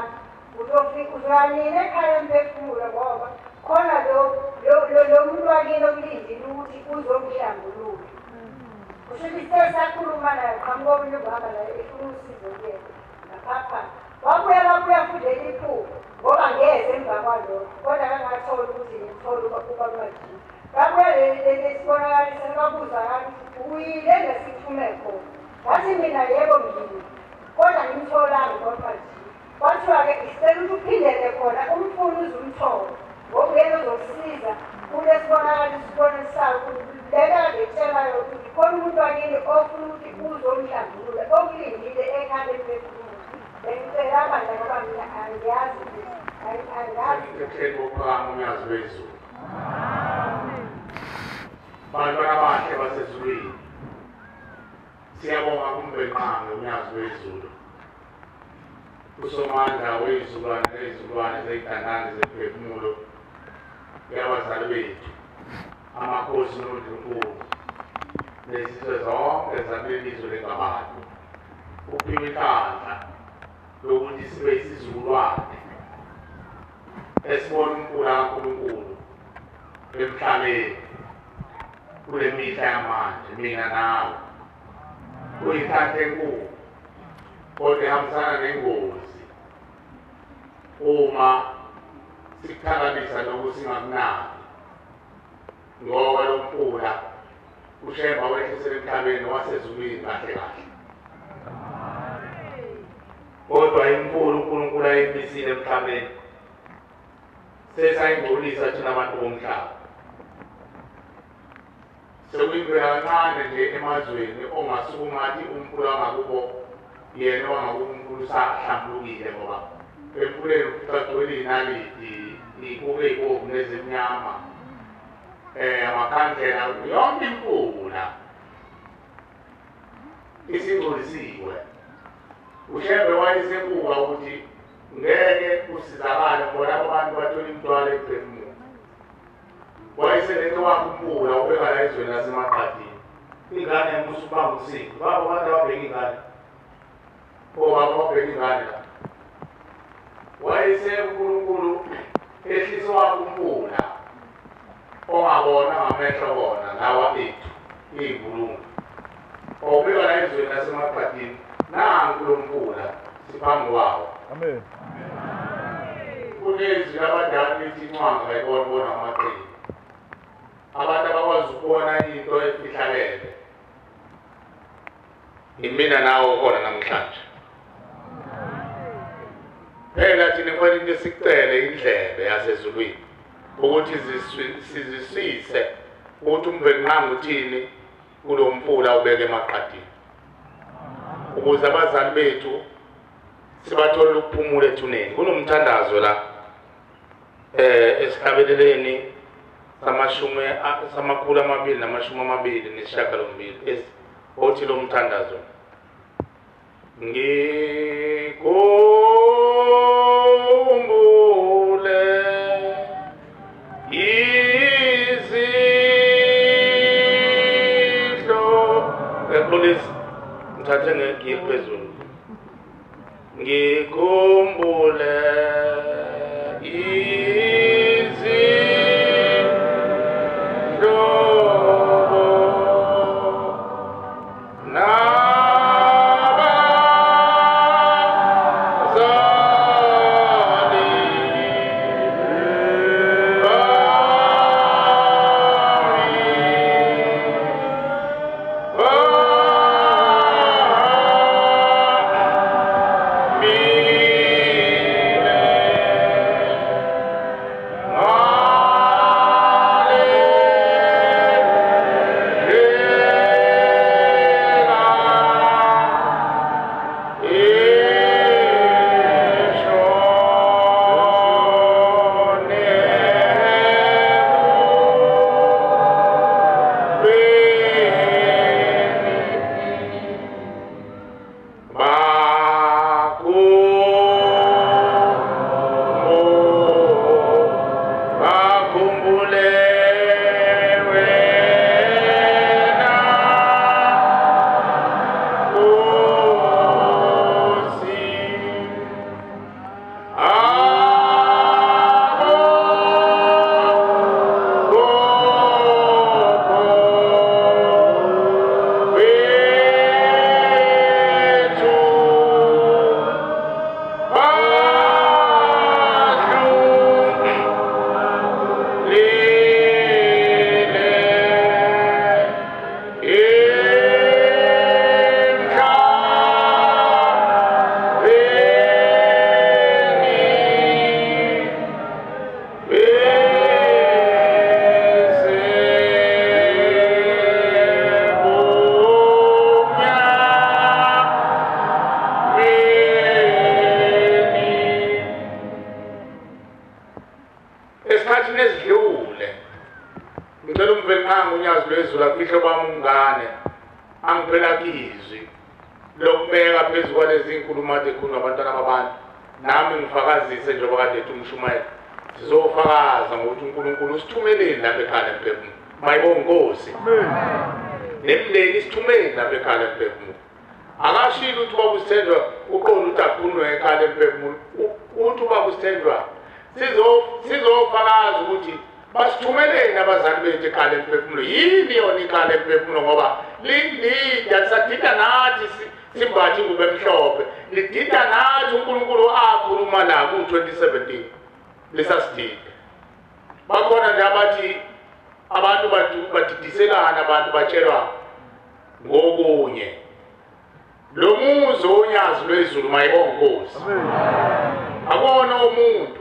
Speaker 10: uzoya nini ekhaya emphefumulo ngoba khona lo muntu wakini okulindile ukuthi uzokuhlambulula. Kusho ukuthi sesakhuluma naye qhamuka omunye ubaba naye efuna usizo kuyena ngaphapha. Wabuya wabuya futhi leli phupho ngoba ngeze emva kwalokho kodwa kangathola ukuthi ngimthole ubaba uMajiya. Babuya leli sibonakaliso babuza ukuthi uyile nesithume khona. Wathi mina yebo ngiyile kodwa ngimtholanga kodwa nje. Kwathiwa-ke isicela ukuthi uphindele khona umfune uze umthole ngoba uyena ozokusiza kulesibonakaliso sibonisayo ukuthi lento kade etshelayo ukuthi khona umuntu wakini ofuna ukuthi uzomhlambulula okulindile ekhaya emphefumulo. Bengicela amandla ngoba mina angiyazi angazi.
Speaker 11: Ebuhleni bokuphakama uNyazi lwezulu. Bantwana abahle basezulwini, siyabonga kuMbenqangi uNyazi lwezulu, uSomandla wey'zukulwane ney'zukulwane zey'ntandane zemphefumulo yabazali bethu, amakhosi nondlunkulu nezizwe zonke zakuleli lizwe lengabantu. Uphiwe inhlanhla lokuthi sibe isizukulwane esibona umkhula kaNkulunkulu emhlabeni kule mihla yamanje. Mina nawe kuyinhlanhla enkulu kodwa ihambisana nengozi uma Sikuthakamisa lokhu singakunaki ngoba lo mfula uShembe wehlisele emhlabeni wasezulwini kahle kahle. Kodwa imfula uNkulunkulu ayimisile emhlabeni sesayingcolisa thina abantu bomhlaba. Sekuyimvela kancane nje emazweni ongasukuma athi umfula wangakubo yena wangakubo umfula usahlambulukile, ngoba emfuleni kugcwele iy'naliti, iy'kuku ey'bomvu nezimnyama, amakhandlela, yonke imfula isingcolisiwe. uShembe wayesebuka ukuthi ngeke kusizakale ngoba labo bantu bathola imithwalo ekuphefumula. Wayeselethe wakhe umfula ubeka la ezweni laseMaqadini. Ingane yamusa ubamba usiko. Baba abantu ababheka ingane. Obaba babheka ingane la. Wayese uNkulunkulu ehlisa wakhe umfula ongabona ngamehlo wona lawa ethu iy'ngulungu. Obeka la ezweni laseMaqadini. Nanku lo mfula siphambi kwawo.
Speaker 5: Amen.
Speaker 11: Kunezwi labadala lithi incwanga kayibona bona amaqembu. Abantu abakwazi ukubona into efihlakele. Imina nawe khona namhlanje. Phela thina kufanele into esicele indlebe yasezulwini ukuthi sizwisise ukuthi uMvelinqangi uthini kulo mfula ubeke emaqadini, ukuze abazali bethu sibathole ukuphumula ethuneni. Kunomthandazo la esihlabeleleni samashumi 228 othi lo mthandazo: ngikhumbule izihlo ekhulisa ngithathe ngegili phezulu, ngikhumbule izihlobo nabazali bami Esikhathini esidlule ngicela uMvelinqangi unyazi lwezulu afihle bami umngane angiphela kizwi lokubeka phezu kwalezi nkulumo ade khulunywa abantwana babantu, nami ngifakazise njengoba kade ethi umshumayeli, sizofakaza ngokuthi uNkulunkulu usithumeleni lapha ekhaya emphefumulo. Mayibonge Nkosi. Nemndeni isithumeleni lapha ekhaya emphefumulo. Akashilo ukuthi ubaba uSithenjwa uqonda ukuthi akhulunywe ekhaya emphefumulo, uthi ubaba uSithenjwa sizofakaza ukuthi basithumeleni abazali bethu ekhaya lemphefumulo. Yini yona ikhaya lemphefumulo? Ngoba lilida lisadida nathi simbathe ingubo emhlophe, lidida nathi uNkulunkulu akhuluma la ku-2017. Lisasidida. Bakhona nje abathi abantu badidiselana, abantu batshelwa ngokunye. Lo muzi wonyazi lwezulu mayibonge Nkosi. Akona umuntu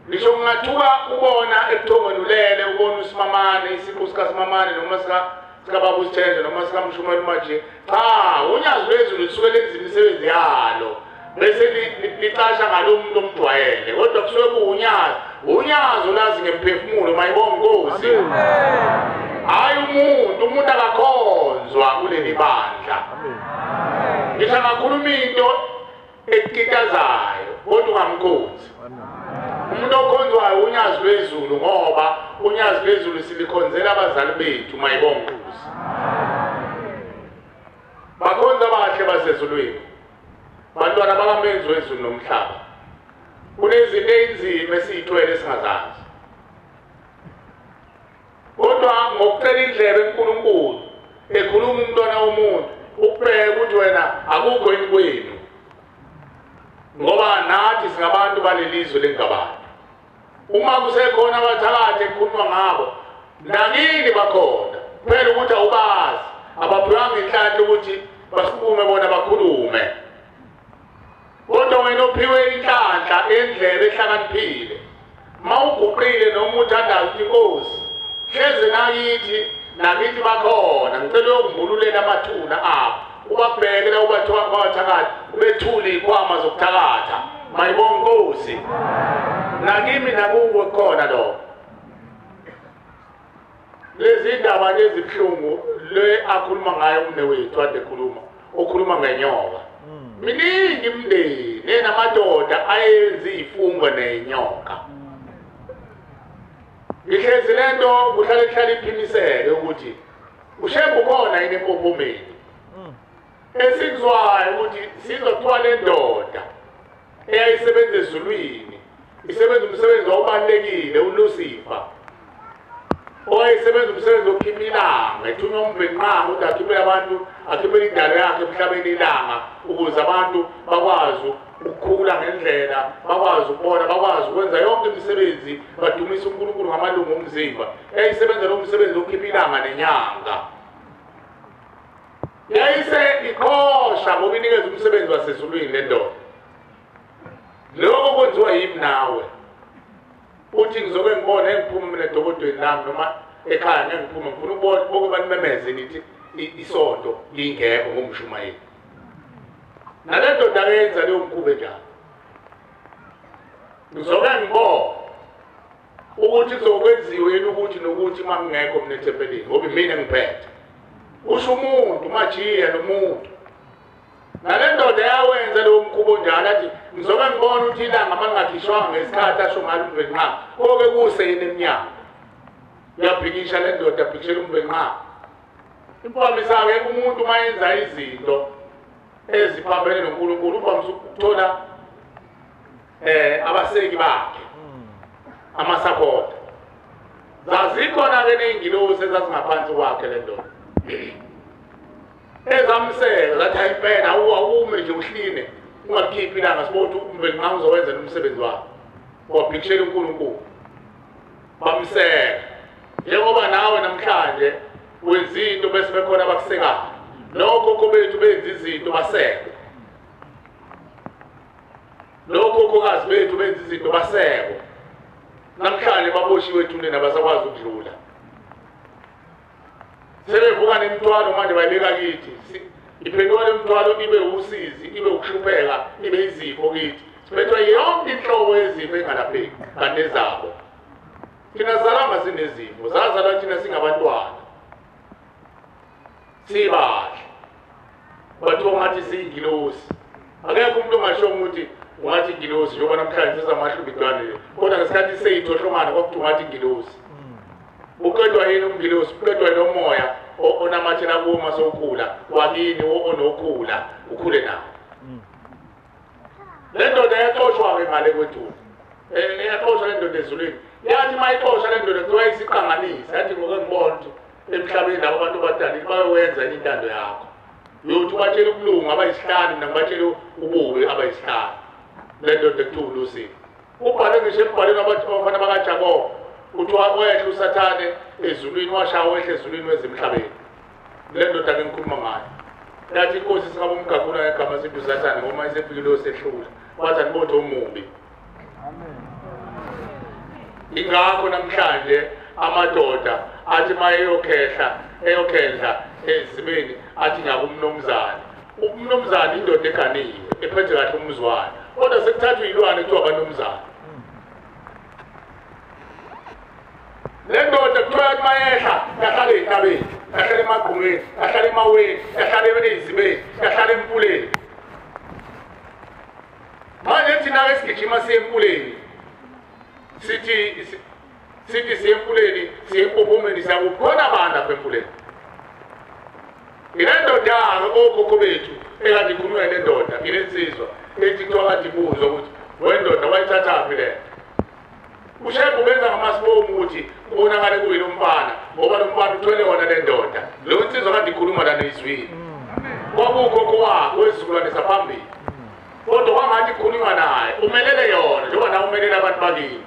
Speaker 11: ngisho ungathuka ubona ebuthongweni ulele ubona uSimamane, isiqu sikaSimamane noma sikababa uSithenjwa noma sikaMshumela uMaje. Cha, unyazi lwezulu lisuke lenza imisebenzi yalo bese licasha ngalo muntu omjwayele, kodwa kusuke kuwunyazi. Unyazi olazi ngemphefumulo mayibonge Nkosi. Hayi umuntu akakhonzwa kuleli bandla. Ngisho angakhuluma into ekitazayo kodwa ungamkhonzi. Umuntu okhonzwayo unyazi lwezulu, ngoba unyazi lwezulu silikhonzela abazali bethu mayibonge Nkosi. Bakhonza abahle basezulwini, bantwana bakaMenzi wezulu nomhlaba. Kunezinto ezinzima esiyithwele singazazi, kodwa ngokucela indlebe kuNkulunkulu ekhuluma umntwana womuntu ukubheka ukuthi wena akukho yini kwenu, ngoba nathi singabantu balelizwe lengabantu. Uma kusekhona abathakathi ekukhulunywa ngabo, nakini bakhona, kuphela ukuthi awubazi, abaphiwanga inhlanhla ukuthi basukume bona bakhulume. Kodwa wena ophiwe inhlanhla endlebe ehlakaniphile, mawuguqile noma uthandaza uthi Nkosi hleze nakithi bakhona, ngicela uyokumbululela amathuna abo, ubabheke la ubathakathi, ubethule izikhwama zokuthakatha mayibonge Nkosi. Nakimi nakuwe khona lokho. Lezi ndaba ezibuhlungu le akhuluma ngayo umnewethu ade khuluma, okhuluma ngenyoka. Miningi imindeni enamadoda ayenza izifungo nenyoka. Ngihlezi lento kuhlale kuhlale iphimisele ukuthi uShembe ukhona yini empophomeni. Esikuzwayo ukuthi sizothiwa le ndoda eyayisebenza ezulwini, isebenza umsebenzi obalulekile, uLucifer, owayesebenza umsebenzi wokukhipha ilanga, ethunywa uMvelinqangi ukuthi akhiphele abantu, akhiphele indalo yakhe emhlabeni ilanga, ukuze abantu bakwazi ukukhula ngendlela, bakwazi ukubona, bakwazi ukwenza yonke imisebenzi, badumise uNkulunkulu ngamalungu omzimba. Yayisebenza lo msebenzi wokukhipha ilanga nenyanga. Yayise iqhosha ngoba inikeza umsebenzi wasezulwini le ndoda. Lokho kwenziwa yimi nawe. Uthi ngizobe ngibone ngiphume mina edokodweni lami noma ekhaya ngeke ngiphume, ngifuna ukubona bonke banimemeze nithi isonto lingekho ngomshumayeli. Nale ndoda ayenza leyo mkhuba njalo. Ngizobe ngibona ukuthi kuzokwenziwa yini ukuthi nokuthi uma ngingekho mina ethempelini, ngoba mina ngiphethe. Usho umuntu majiya nomuntu. Nale ndoda yawenza leyo mkhuba njalo, athi ngizobe ngibona ukuthi ilanga mangingakhishwanga ngesikhathi asho ngalo uMvelinqangi, koke kuse yini emnyango. Uyabhikisha le ndoda, abhikishela uMvelinqangi. Impamisa-ke umuntu uma yenza izinto eziphambene noNkulunkulu uvamise ukuthola abaseki bakhe, amasapota. Zazikhona-ke ney'ngilosi ezazingaphansi kwakhe le ndoda, ezamseka zathi hayi impela awume nje uhline ungakhiphi ilanga, sibone ukuthi uMvelinqangi uzowenza umsebenzi wakhe. Wabhikishela uNkulunkulu, bamseka. Njengoba nawe namhlanje wenza into bese bekhona abakusekayo, nokhokho bethu benza izinto baseke, nokhokhokazi bethu benza izinto baseke. Namhlanje baboshiwe ethuneni abasakwazi ukudlula, sebevuka nemithwalo manje bayibeka kithi. Iphenduka le mithwalo ibe usizi, ibe ukuhlupheka, ibe izifo kithi. Siphethwe yonke inhlobo yezifo engalapheki kanti nezabo. Thina sizalanga sinezifo, zazalwa thina singabantwana, sibahle, bathiwa ngathi siyingilosi. Akekho umuntu ongasho ukuthi ungathi ingilosi, njengoba namhlanje sezamahlubidwane le, kodwa ngesikhathi seyithohlomana kwakuthiwa ungathi ingilosi. Uqedwa yini umngilosi? Uqedwa nomoya onamathela kuwo uma sewukhula, wakini onokhula ukhule nawo. Le ndoda yaxoshwa-ke ngale kwethuna, yaxoshwa le ndoda ezulwini. Yathi uma ixosha le ndoda kuthiwa isiqanganise, yathi ngoke ngibona ukuthi emhlabeni labo abantu abadalile bayowenza intando yakho. Uyothi ubatshele ukulunga abayisihlanu, mina ngibatshele ububi abayisihlanu. Le ndoda ekuthiwa uLucifer. Ubhale ngisho embhalweni abafana bakaJakobe kuthiwa wehla uSathane ezulwini, washaya wehla ezulwini wezemhlabeni. Le ndoda ke ngikhuluma ngayo yathi inkosi singabe umgagula ngegama sithi uSathane ngoba isefikile osehlula, wathi anibothe omubi. Ingakho namhlanje amadoda athi mayeyokhehla eyokhehla ezimeni athi ngiyakumnumzane. Umnumzane indoda eganiwe ephethe kahle umzwane, kodwa sekuthathwa ilwane kuthiwa abanumzane. Le ndoda kuthiwa yathi mayehla yahlala ey'ntabeni, yahlala emagqumeni, yahlala emaweni, yahlala ey'zibeni, yahlala emfuleni. Manje thina-ke sigijima siye emfuleni, sithi siye emfuleni, siye empophomeni, siyakukhona abantu apha emfuleni. Ile ndoda-ke okhokho bethu ekade ikhulunywa le ndoda, ile nsizwa ethi kuthiwa kade ibuzwa ukuthi wendoda wayithathaphi le nto. UShembe ubenza ngamasibomu ukuthi kubonakale kuyilo mfana, ngoba lo mfana uthwele wona le ndoda. Leyo nsizwa kade ikhuluma lana izwini. Kwakuwukhokho wakhe wesizukulwane saphambili, kodwa kwangathi ikhulunywa naye, umelele yona njengoba nawe umelele abantu bakini.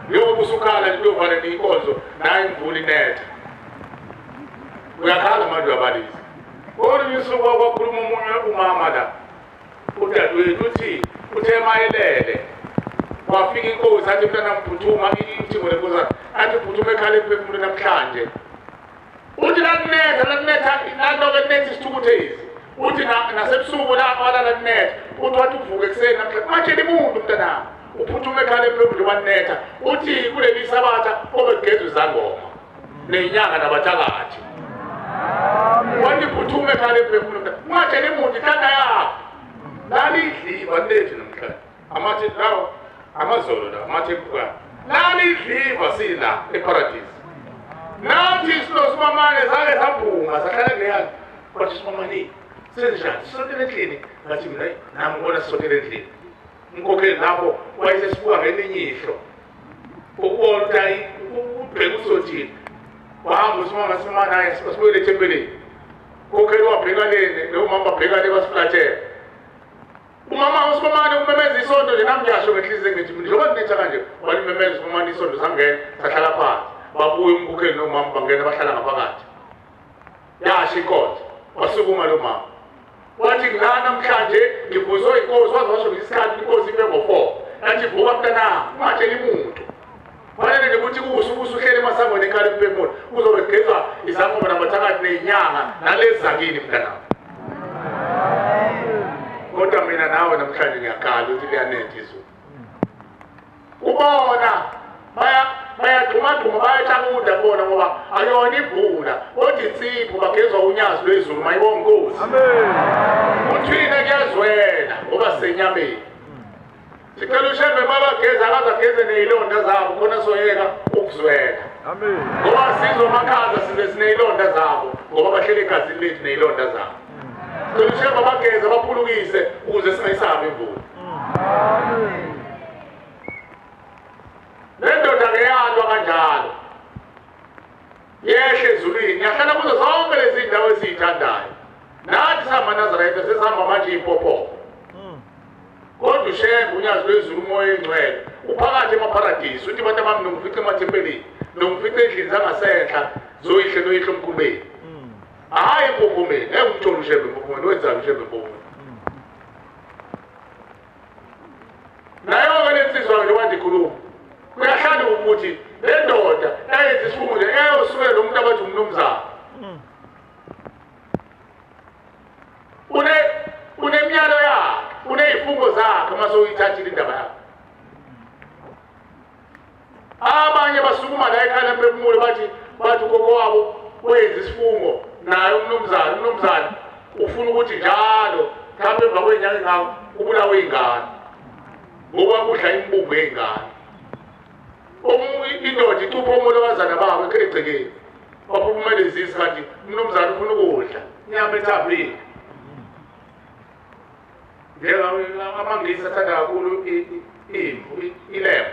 Speaker 11: Njengoba usukhala nje uyovala inkonzo naye imvula inetha, uyakhala manje uyabalisa. Olunye usuku kwakhuluma omunye umama la, udadewethu, uthi uthe mayelele wafika inkosi athi mntana mphuthuma, ithingo lenkosana athi phuthuma ekhala emphefumulweni namhlanje. Uthi lakunetha lakunetha naloke kunetha isithukuthezi, uthi nasebusuku walala kunetha. Uthi wathi uvuke ekuseni namhlanje ungatsheli muntu mntanami, uphuthuma ekhala emphefumulweni wanetha. Uthi kuleli sabatha obekugezwa izangoma ney'nyanga nabathakathi. Wathi phuthuma ekhala emphefumulweni mntanami, ungatsheli muntu inhlanda yakho lalidliva lethu namhlanje. Amathi lawo amazolo la amathembuka lalidliva sila eparadise. Nathi silosimamane sake sabhunga sahlala kuleyana, kwathi simamane senjani sisotele endlini? Ngathi mina nami ngibona sisotele endlini. Umkhokheli lapho wayesesibuka ngelinye ihlo ukubona ukuthi hayi ubheke usothile. Wahamba usimama simamane hayi sibuyele ethempelini. Umkhokheli wabheka lene lo mama wabheka le basiflathela. Umama usimamane umemeza isonto nje, nami ngiyasho ngenhliziyo ngithi mina njengoba kunetha kanje, walimemeza usimamane isonto sangena sahlala phansi. Babuye umkhokheli nomama bangena bahlala ngaphakathi. Yasho inkonzo, wasukuma lo mama wathi la namhlanje ngibuzwe inkosi, waze washo ngesikhathi inkosi ibe ngo-4. Yathi vuka mntanami ungatsheli muntu. Fanele nje ukuthi usuhlele emasangweni ekhala emphefumulo, kuzobe kugezwa izangoma nabathakathi ney'nyanga nalezi zakini mntanami. Kodwa mina nawe namhlanje ngiyakhala ukuthi liyanetha izulu. Ubona bayagxumagxuma bayatshakuda bona ngoba akuyona imvula, kodwa insipho bagezwa unyazi lwezulu mayibonga inkosi. Uthina kuyazwela ngoba sisenyameni. Sicela uShembe mabageza akaze ageze ney'londa zabo khona soyeka ukuzwela. Ngoba sizwe amakhaza size siney'londa zabo ngoba bahlele egazini lethu ney'londa zabo. Sicela uShembe abageze baphulukise ukuze singayisabi imvula. Le ndoda ke yalwa kanjalo yehla ezulwini yahlala kuzo zonke lezi ndawo esiyithandayo. Nathi samaNazaretha sesihamba manje iy'mpophopho, kodwa uShembe unyazi lwezulu umoya oyingcwele uphakathi emaparadisi. Uthi bantu abami nongifice emathempelini, nongifice endlini zangasenhla zoyihle noyihle omkhulu benu. Hhayi empophomeni, ngeke umthole uShembe empophomeni. Wenzani uShembe empophomeni? Nayo-ke le nsizwa njengoba ndikhuluma kuyahlala ukuthi le ndoda yayenza isifungo nje eyosukela lo muntu abathi umnumzane. Unemiyalo yakhe, uney'fungo zakhe uma sewuyithathile indaba yakhe. Abanye basukuma la ekhaya emphefumulo bathi ukhokho wabo wenza isifungo naye umnumzane, umnumzane ufuna ukuthi njalo mhlawumbe emva kwey'nyanga engako ubulawe iy'ngane ngoba kudla imibungu yey'ngane. Indoda icupha omolokazana babo egcekeni baphuphumele izisi kanti umnumzane ufuna ukudla inyama ethambile. AmaNgisi athanda kakhulu imvu, ilembu,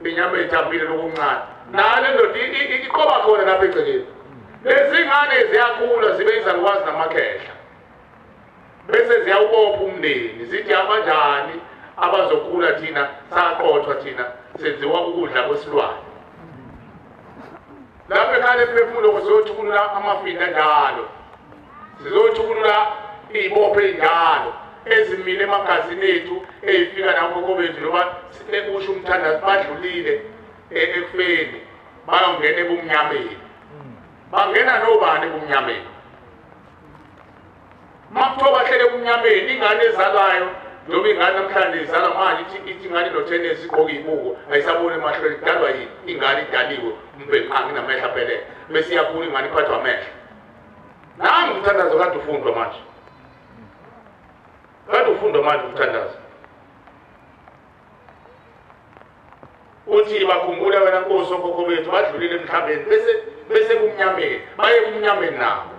Speaker 11: inyama ethambile lokuncane. Nale ndoda iqoba khona lapha egcekeni. Lezi ngane ziyakhula zibe izalukwazi namakhehla, bese ziyawubopha umndeni zithi abanjani Abazokhula thina saqothwa thina senziwa ukudla kwesilwane. Lapho ekhaya lemphefumulo sizothukulula amafinda njalo, sizothukulula iy'bopho ey'njalo ezimile emagazini ethu ey'fika nakhokho bethu noma usho umthandazo badlulile ekufeni bayongena ebumnyameni. Bangena nobani ebumnyameni? Makuthiwa bahlele ebumnyameni, ingane ezalwayo noma ingane namhlanje izalwa manje ithi ingane ino-10 years igqoke iy'buko ayisaboni emahlweni, idalwa yini? Ingane idaliwe umbhenqangi inamehlo aphelele, bese iyakhula ingane iphathwa amehlo. Nangu umthandazo kade ufundwa manje, kade ufundwa manje umthandazo. Uthi bakhumbula wena Nkosi okhokho bethu badlulile emhlabeni bese kumnyameni, baye kumnyameni nabo.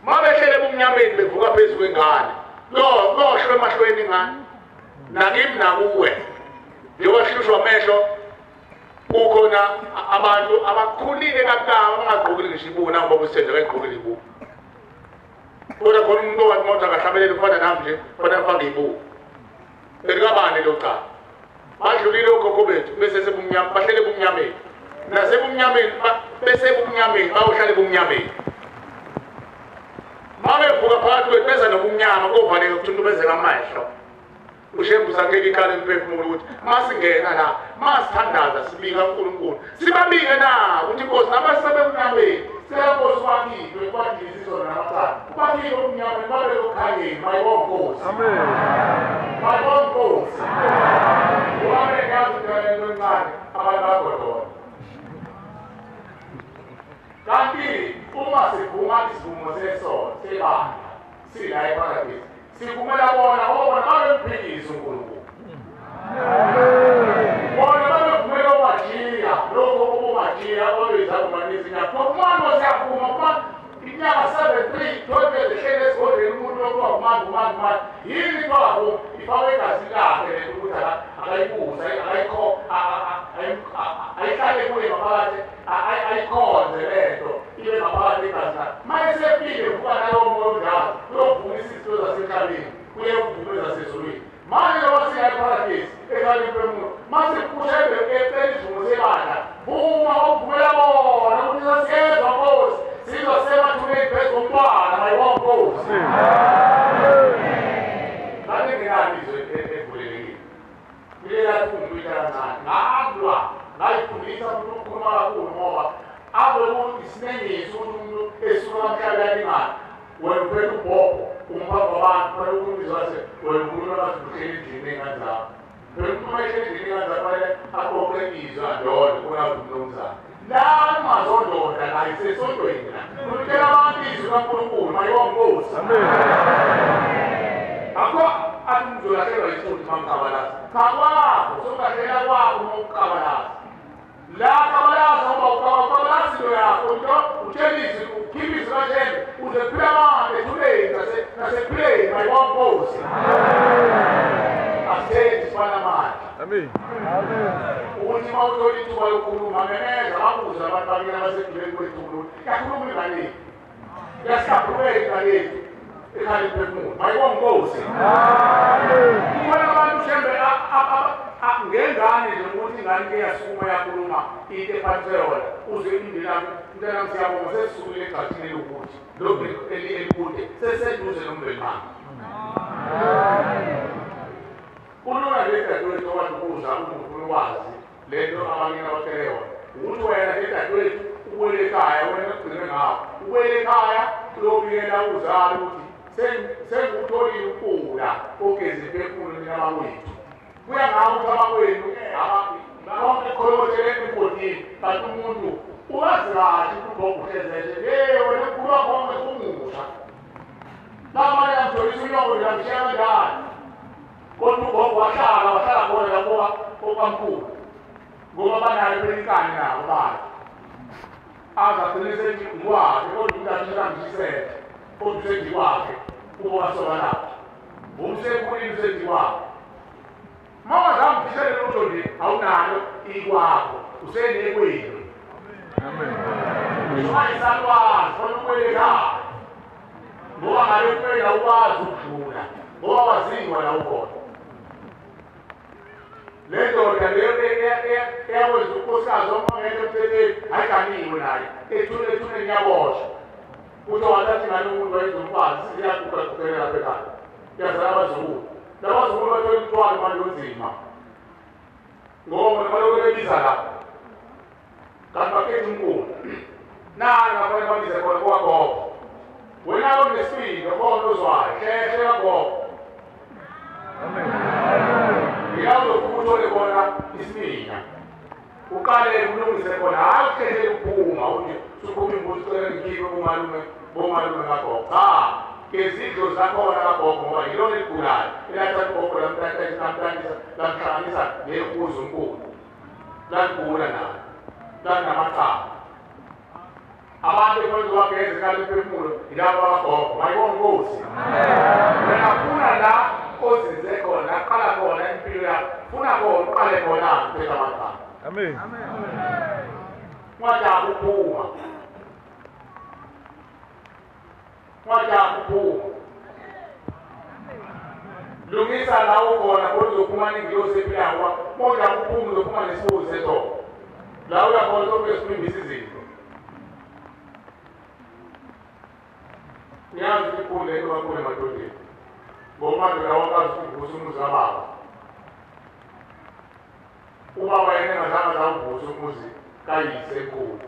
Speaker 11: Mabehlele ebumnyameni bevuka phezu kwengane, kohlwe emahlweni ingane, nakimi nakuwe. Njengoba hlushwa amehlo kukhona abantu abakhulile kabuhlungu abangagqokile ngisho ibuko, nangoba usithenze bayigqokile ibuko. Kodwa khona umuntu owathi mawuthi akahlabelele ufana nami nje, kufanele afake ibuko. Elikabani lo cala? Badlulile okhokho bethu bese sebumnyama, bahlele ebumnyameni. Nasebumnyameni bese ebumnyameni bayohlala ebumnyameni. Mabevuka phakathi kwethu beza nobumnyama kovaleka kuthuntubezeka amehlo. uShembe usakhela ikhala emphefumulo ukuthi masingena la masithandaza sibika uNkulunkulu, sibabike na ukuthi Nkosi nabasebemnyameni sicela Nkosi ubakhiphe ubadlise izono namacala, ubakhiphe ebumnyameni babe ekukhanyeni. Mayibonge Nkosi, mayibonge Nkosi. Wabe ngiyazi ukuthi lento encane abantu bayagodola. Kanti uma sivuma isivumo sesono sebandla sila eparadisi, sivumela bona ngoba babemphikisa uNkulunkulu. Bona babevumela omajiya, lokho obumajiya obezakumanisa inyanga. Ngokumane siyavuma kuma inyanga 7 3 12 ezihleli esigodleni umuntu okuthiwa kumanje kumanje kumanje yini kwabo ifakwe igazi lakhe lento ukuthi akayibuze akayikho ayihlale kuye ngaphakathi ayikhonze lento ibe ngaphakathi igazi lakhe. Manje sefile kuba nalowo moya onjalo uyovuma izinto zasemhlabeni uye ukuvuma ezasezulwini. Manje ngoba siya eparadisi ekhaya lemphefumulo mase kushebe ecela isivumo sebandla, vuma ukuvumela bona ukuthi sasiyezwa Nkosi, sizwa semathuneni phezu komntwana. Mayibonge Nkosi. Kanti nginalo izwe evulelekile kulela thumbu kancane ngalwa ngayifundisa umuntu ukukhuluma kakhulu ngoba ave isinengiso ukuthi umuntu esuka emhlabeni alingane wena uphethe ubhobho umphambi wabantu fanele ukhulume wase wena ukhuluma bathi uhleli endlini ney'ngane zakho. Phela umuntu uma ehleli endlini ney'ngane zakho fanele aqoqe izwi andonde khona umnumzane la ungazondoda la isesontweni la utshela abantu izwi kaNkulunkulu. Mayibonge Nkosi. Akho athi uzolahlekelwa yisonto uma mkabalaza. Cha kwakho sokulahlekela kwakho uma ukukabalaza. La kabalaza ngoba ukabalaza into yakho into utshela izwi ukhiphe izwi kaShembe uze kuphila abantu ethuleni nasekuphileni. Mayibonge Nkosi. Asithethi sifana amandla. Ukuthi uma uthola ithuba lokukhuluma memeza babuze abantu bakini abaseduleni kwethu ukuthi yakhuluma ingane yethu, yasihlambulukela ingane yethu ekhaya lemphefumulo. Mayibonge Nkosi. Kukhona abantu Shembe ngengane nje ukuthi ingane ke yasukuma yakhuluma into ephathwe yona uze umndeni wakho mntanami siyabonga sesisukile egxathini elokuthi lokhu elikude sesiseduze nombhemane. Kulula nje dadewethu okwazi ukubuza uma ufuna ukwazi lento abanye abatshele yona ukuthi wena nje dadewethu ubuyele ekhaya wena ugcine ngawo ubuyele ekhaya uyobikela uzalo ukuthi sengikutholile ukula ogeza imphefumulo mina bakwethu. Kuya ngawo ukuthi abakwenu bonke kholokothele emgodini kanti umuntu uwazi kahle ukuthi ugogo uhlezele hey wena ukhuluma konke umusha lamanye amtholisa unyoko nje amshiya kanjani kodwa ugogo wahlala khona lapho okwamkhulu ngoba banayo phela inkani nabo bakhe aze agcine sethi ngwakhe kodwa umuntu amshiya kodwa usendi kwakhe kubo wasoka lapho umsekhulile usendi kwakhe. Mama zamfisele lutho nje awunalo ikwakho usenekwenu. Amen. Usayisalwazi khona ubuyele ekhaya ngoba ngale kuphela ukwazi ukudlula ngoba waziwa la ukhona. Le ndoda leyo eyakwenza unkosikazi ongekho emthethweni ayiganiwe naye, ethuneni iyaboshwa. Kuthiwa wathatha ingane umuntu wayenza umfazi, siziyagugagugelela lapha ekhaya. Iyazala abazukulu. Labazukulu bathola imithwalo manje onzima. Ngoba balokhu bebiza la. Kanti bakhetha umkhulu. Nani ngafanele babize khona kwagogo. Wena onesibindi khona ozwayo, hlehle kagogo. Amen. Ngiyawuzofuna uthole khona isiminya. Uqale ulungise khona, hayi uhlehlela ukuphuma uthi suphuma imbuzi ucela ngikhiphe bomalume bomalume kagogo. Cha, ngezidlo zakhona kagogo ngoba yilona eligulayo. Elathatha ugogo lamhlanganisa lamhlanganisa nehuzu umkhulu. Laligula nalo. Lalinamacala. Abantu ekufanele bageze ekhaya lomphefumulo yilabo abagogo. Mayibonge inkosi. Wena funa la ozinze khona, qala khona impilo yakho. Funa khona uqale khona uphethe amacala. Amen. Ungajahi ukuphuma. Ungajahi ukuphuma. Lungisa la ukhona kodwa uzophuma nengilosi ephilayo. Uma ujaha ukuphuma uzophuma nesibuzi sethoko. La uyakhona uzofike siphindise izinto. Ngiyazi ukuthi ikhulu lento kakhulu emadodeni. Ngoba amadoda awakwazi ukuvusa umuzi kababa. Ubaba yena engazange azawuvusa umuzi kayise enkulu.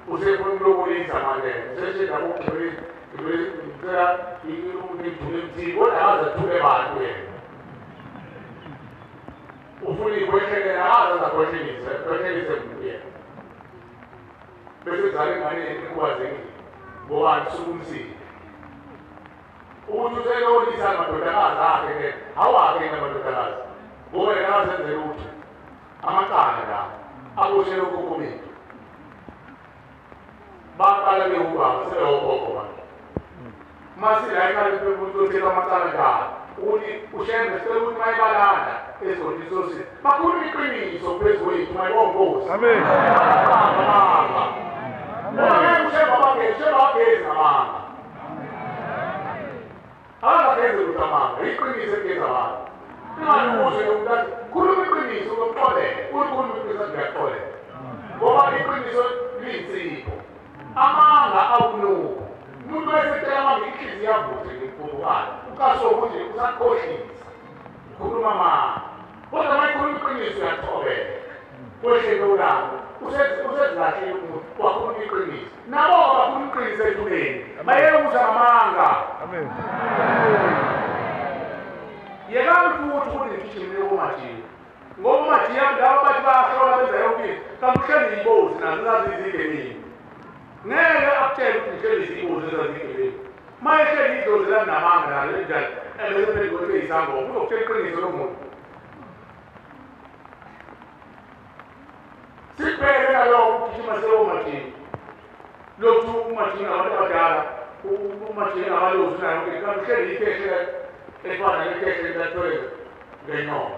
Speaker 11: Usefuna ukulobolisa manje. Useshinda ngicela ngidlule emthini kodwa akaze athule bantu yena. Ufuna ikwehlelela akaze azakwehleliswe, kwehlelise muntu yena. Bese kuzala ingane ekhubazekile ngoba asukumsile. Ukuthi uselolisa amadodakazi akhe-ke, awakhe amadodakazi. Ngoba yena akazenze lutho. Amacala la aboshele okhokho bethu. Baqala bewubaba sebewogogo manje. Masila ekhaya umuntu othetha amacala njalo. Ukuthi uShembe sicela ukuthi mayebalanda esigodini sosini. Bakhuluma iqiniso phezu kwethu mayibonge inkosi. Amen. Amanga. Ngoba ngeke uShembe abagezi, uShembe abagezi ngamanga. Akagezi lutho amanga, iqiniso egeza abantu. Ingalubuze umuntu athi khuluma iqiniso uzoxolela, ulikhuluma iqiniso ngiyaxolela. Ngoba iqiniso liyinsipho. Amanga awunuko. Umuntu wayesecela amanga inhliziyo iyavutha ngikuphuphukayo. Uqaswe ukuthi usakhohlisa. Khuluma amanga. Kodwa uma ikhuluma iqiniso uyathobeka. Kwehlele ulaka. Usezilahlile umuntu wakhuluma iqiniso. Nabo bakhuluma iqiniso ethuneni. Bayeke ukuthi amanga. Amen. Yekani futhi ukuthi nigijimile komajiya. Ngoba umajiya laba bathi bayahlola benza yonke into. Kanti uhleli ibozi nazo zazizigebengu. Ngeke akutshele ukuthi ngihleli izibozi ezazigebengu. Uma ehleli idlozi lanamanga nalo njalo ebese phenduka isangoma uzokutshela iqiniso lo muntu. Sibheke nalokho ukugijima sewomajiya. Lokhu umajiya abantu abadala, umajiya abalozi nayo yonke into. Kanti uhleli ikhehle efana nekhehle lathole ngenyoka.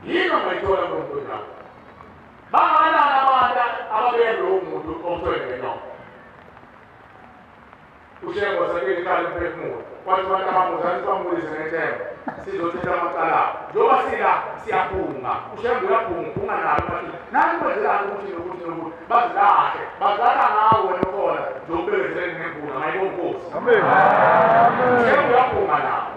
Speaker 11: Yini ongayithola kulo muntu lapho? Bangakanani abantu ababeke lowo muntu omthole ngenyoka? uShembe wasakele ekhaya lomphefumulo. Wathi abantu abamuzani sibamulise ngethemba. Sizothetha amacala abo. Njengoba sila siyaphunga. uShembe uyaphunga, uphunga nalo bathi nani kwenzelani ukuthi nokuthi nokuthi bazilahle. Bazilahla ngawe wena ukhona njengoba ubekezeleni ngemvula mayibonge inkosi. Amen. uShembe uyaphunga nabo.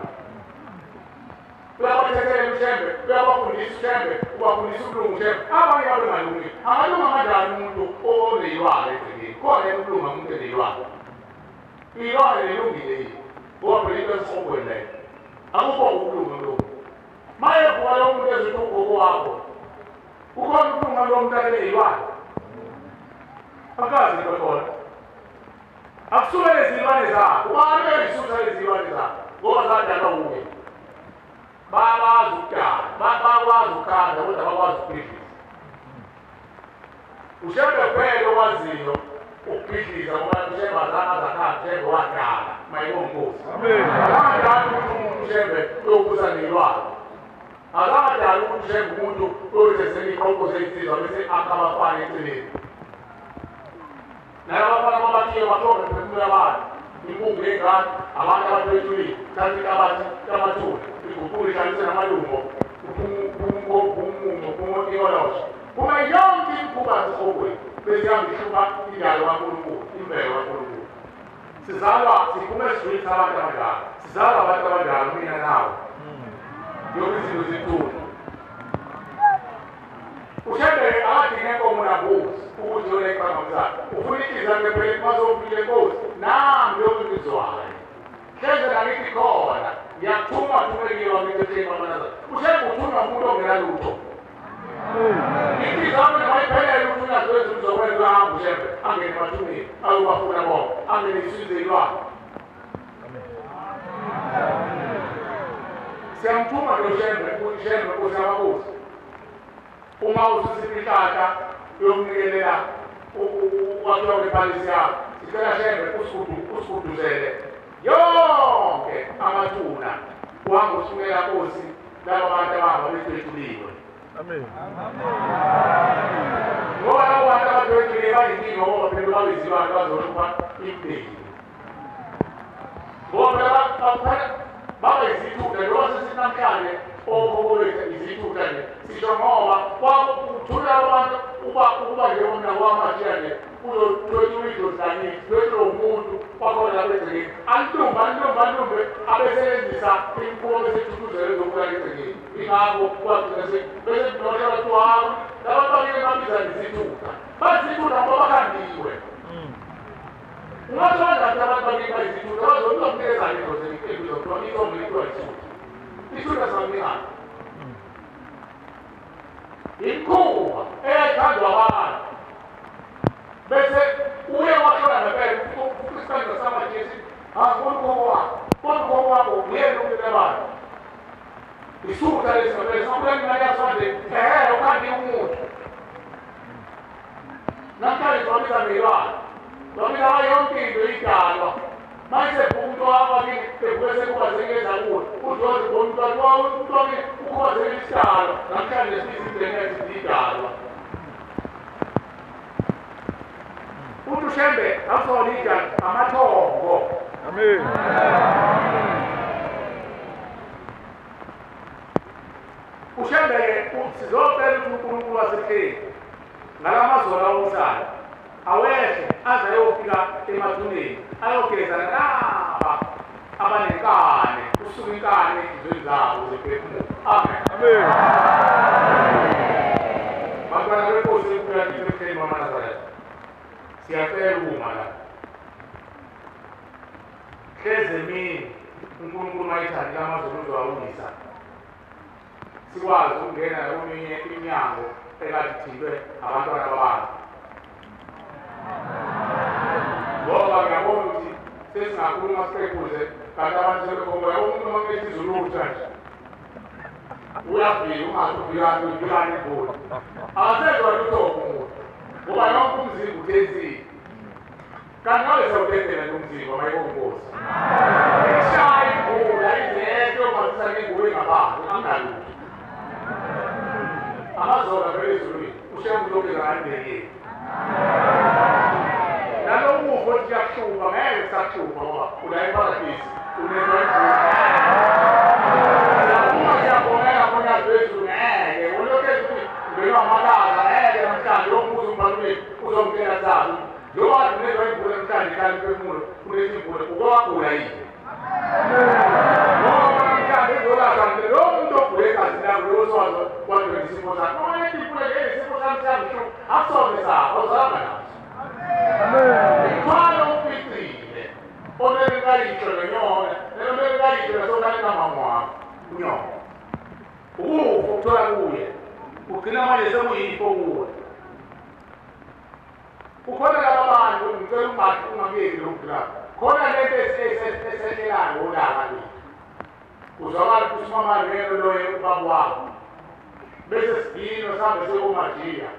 Speaker 11: Uyabathethelela uShembe, uyabafundisa uShembe, ubafundisa ukulunga uShembe. Abanye babengalungi. Angalunga kanjani umuntu oneyilwane egcekeni? Khona yena ukulunga umuntu eneyilwane. Iyilwane lilungile yini? Ngoba phela into esihogweni leyo. Akukho ukulunga lokhu. Mayevuka lo muntu ezithi ugogo wakho. Kukhona ukulunga lo muntu akeneyilwane. Akazi into khona. Akusuke lezi zilwane zakho. Ubani bezisutha lezi zilwane zakho? Ngoba zadalwa wuye. Bayakwazi ukudala, bayakwazi ukukhanda kodwa bakwazi ukubhidliza. uShembe kuphela owaziyo ukubhidliza ngoba uShembe azange azakhanda, uShembe wadala mayibonge inkosi. Amen. Akadali ukuthi umuntu uShembe uyobusa neyilwane. Akadali ukuthi uShembe umuntu uyothezela iqoqo seyinsizwa bese akha abafana eceleni. Nalaba bafana babathiye bahlonge phefumulo yabantu. Inkungu yengane, abantu abathwetshulile, thatha inhlabathi yamathuna, iguqule ihlanganise namalungo, Phuma uphuma phuma yonke imikhuba yasesihogweni bese ihamba ihlupha indalo kaNkulunkulu, imvelo kaNkulunkulu. Sizalwa siphuma esizweni sabantu abadala, sizalwa abantu abadala mina nawe. Yonke izinto zinkulu. Ushembe akadinge inkomo nambuzi ukuthi yona iqhagamzana. Ufuna inhliziyo yakhe phela mazofika inkosi nami lokhu ngizwayo. Hleze ngithi khona ngiyakuthuma thumekile wami ekhaya mama. Ushembe uthuma umuntu ongenalutho. Inhliziyo yakhe mayiphelele ukuthi uyazi uzokwenza hamba ushembe angene emathuneni ayobafuna bonke angene isizwe lwakhe. Siyamthuma lo shembe ushembe usababuza. Uma ususipha inhlahla yokunikelela ukwakhiwa kwepalisi yakho, sicela shembe usiguduzele yonke amathuna uhambe usukela Nkosi laba bantu abahamba betwethuliwe. Amen. Ngoba labo bantu abatwethuliwe bayinkinga ngoba phela babiziwe abantu bazohlupha imindeni. Ngoba phela baba izithutha njengoba sesithi namhlanje okhokho bethu izithutha nje sisho ngoba kwakuthula abantu uba njengomna kwamashiya nje uzothwetshula idlozi lakithi thwetshula umuntu wakhona lapha egcekeni alilumbe alilumbe alilumbe abesebenzisa imikhuba besethuthuzela ezokubulala egcekeni ingakho kwagcina bese nosha bathiwa labantu bakini babiza ngezithutha bazithutha ngoba bakhandiwe. Ungathola kahle abantu bakini bayizithutha bazokunikeza idlozi elibizwa kuthiwa intombi lithiwa isithutha. Isithutha singakunikani imikhuba eyayithandwa abantu bese uye wahlola ngempela isandla samaJesu ukhokho wakho kodwa ukhokho wakho uyena umuntu abantu isithutha lesi ngempela singakulani imali yaso manje ehe ukhandi umuntu namhlanje siwabiza ngeyilwane siwabiza yonke into idalwa manje umuntu wakini ebuke sekukhubazekile kuwe uthi umuntu wakini ukhubazekile isidalwa namhlanje siyizinto zidalwa. Uthi ushembe awusona idalwa amathongo. Amen. Ushembe sizocela ukuthi uNkulunkulu wasekhaya ngalamazolo awusayo awehle aze ayofika emathuneni ayogezana naba abanenkani usuke inkani enhliziyweni zabo zephefumulo. Amen. Amen. Bantwana benkosi enkulu yakithi ekhaya mama Nazaretha, siyacela ukuma la hleze emini uNkulunkulu mayithandile amazulu uzowawisa sikwazi ukungena kweminye iminyango ekade ithintwe abantwana babantu ngoba ngiyabona ukuthi sesingakhuluma siqephuze kanti abantu sebekhomba umuntu uma kunethi izulu utha nje uyafika ungathi ufikani ufikani imvula akasezwa lutho umuntu ngoba yonke umzimba uthenzile kanti ngabe sewudedela nje umzimba mayikonkosi ishaya imvula izehlo ungazisa ngengubo engabali angalutho amazolo avela ezulwini ushembe uzogeza ngandekeni nalokufa othi kuyakuhlupha ngeke kusakuhlupha ngoba ula eparadisi unezwa imvula. Siyaphuma siyabongela khona phezulu ngeke ulokhu ethi ungenwa amakhaza ngeke namhlanje yomuzi umbaluleki uzomtshela sazi njengoba unezwa imvula namhlanje ikhaya umphefumulo unethi imvula ukwagula yini ngoba namhlanje izolashwa lo muntu ogule egazini lakho lowo swazo wadlula isifo sakhe ngoba lethi imvula nje isifo sami siyangihlupha akusona sakho awuzalanga naso. Imithwalo uficile omele kayisho lenyona nomele kayisho lesokane kamama wakho unyoko ukufa ukuthola kuye ugcina manje sekuyifo kuwe. Kukhona laba bantu ngicela ungathi ungakuyeki lokhu lapho khona lento esehlelayo ngolaka lwethu uzwakala ukuthi usimama lelo loye ubaba wakho bese sigino sihambe sekumajiya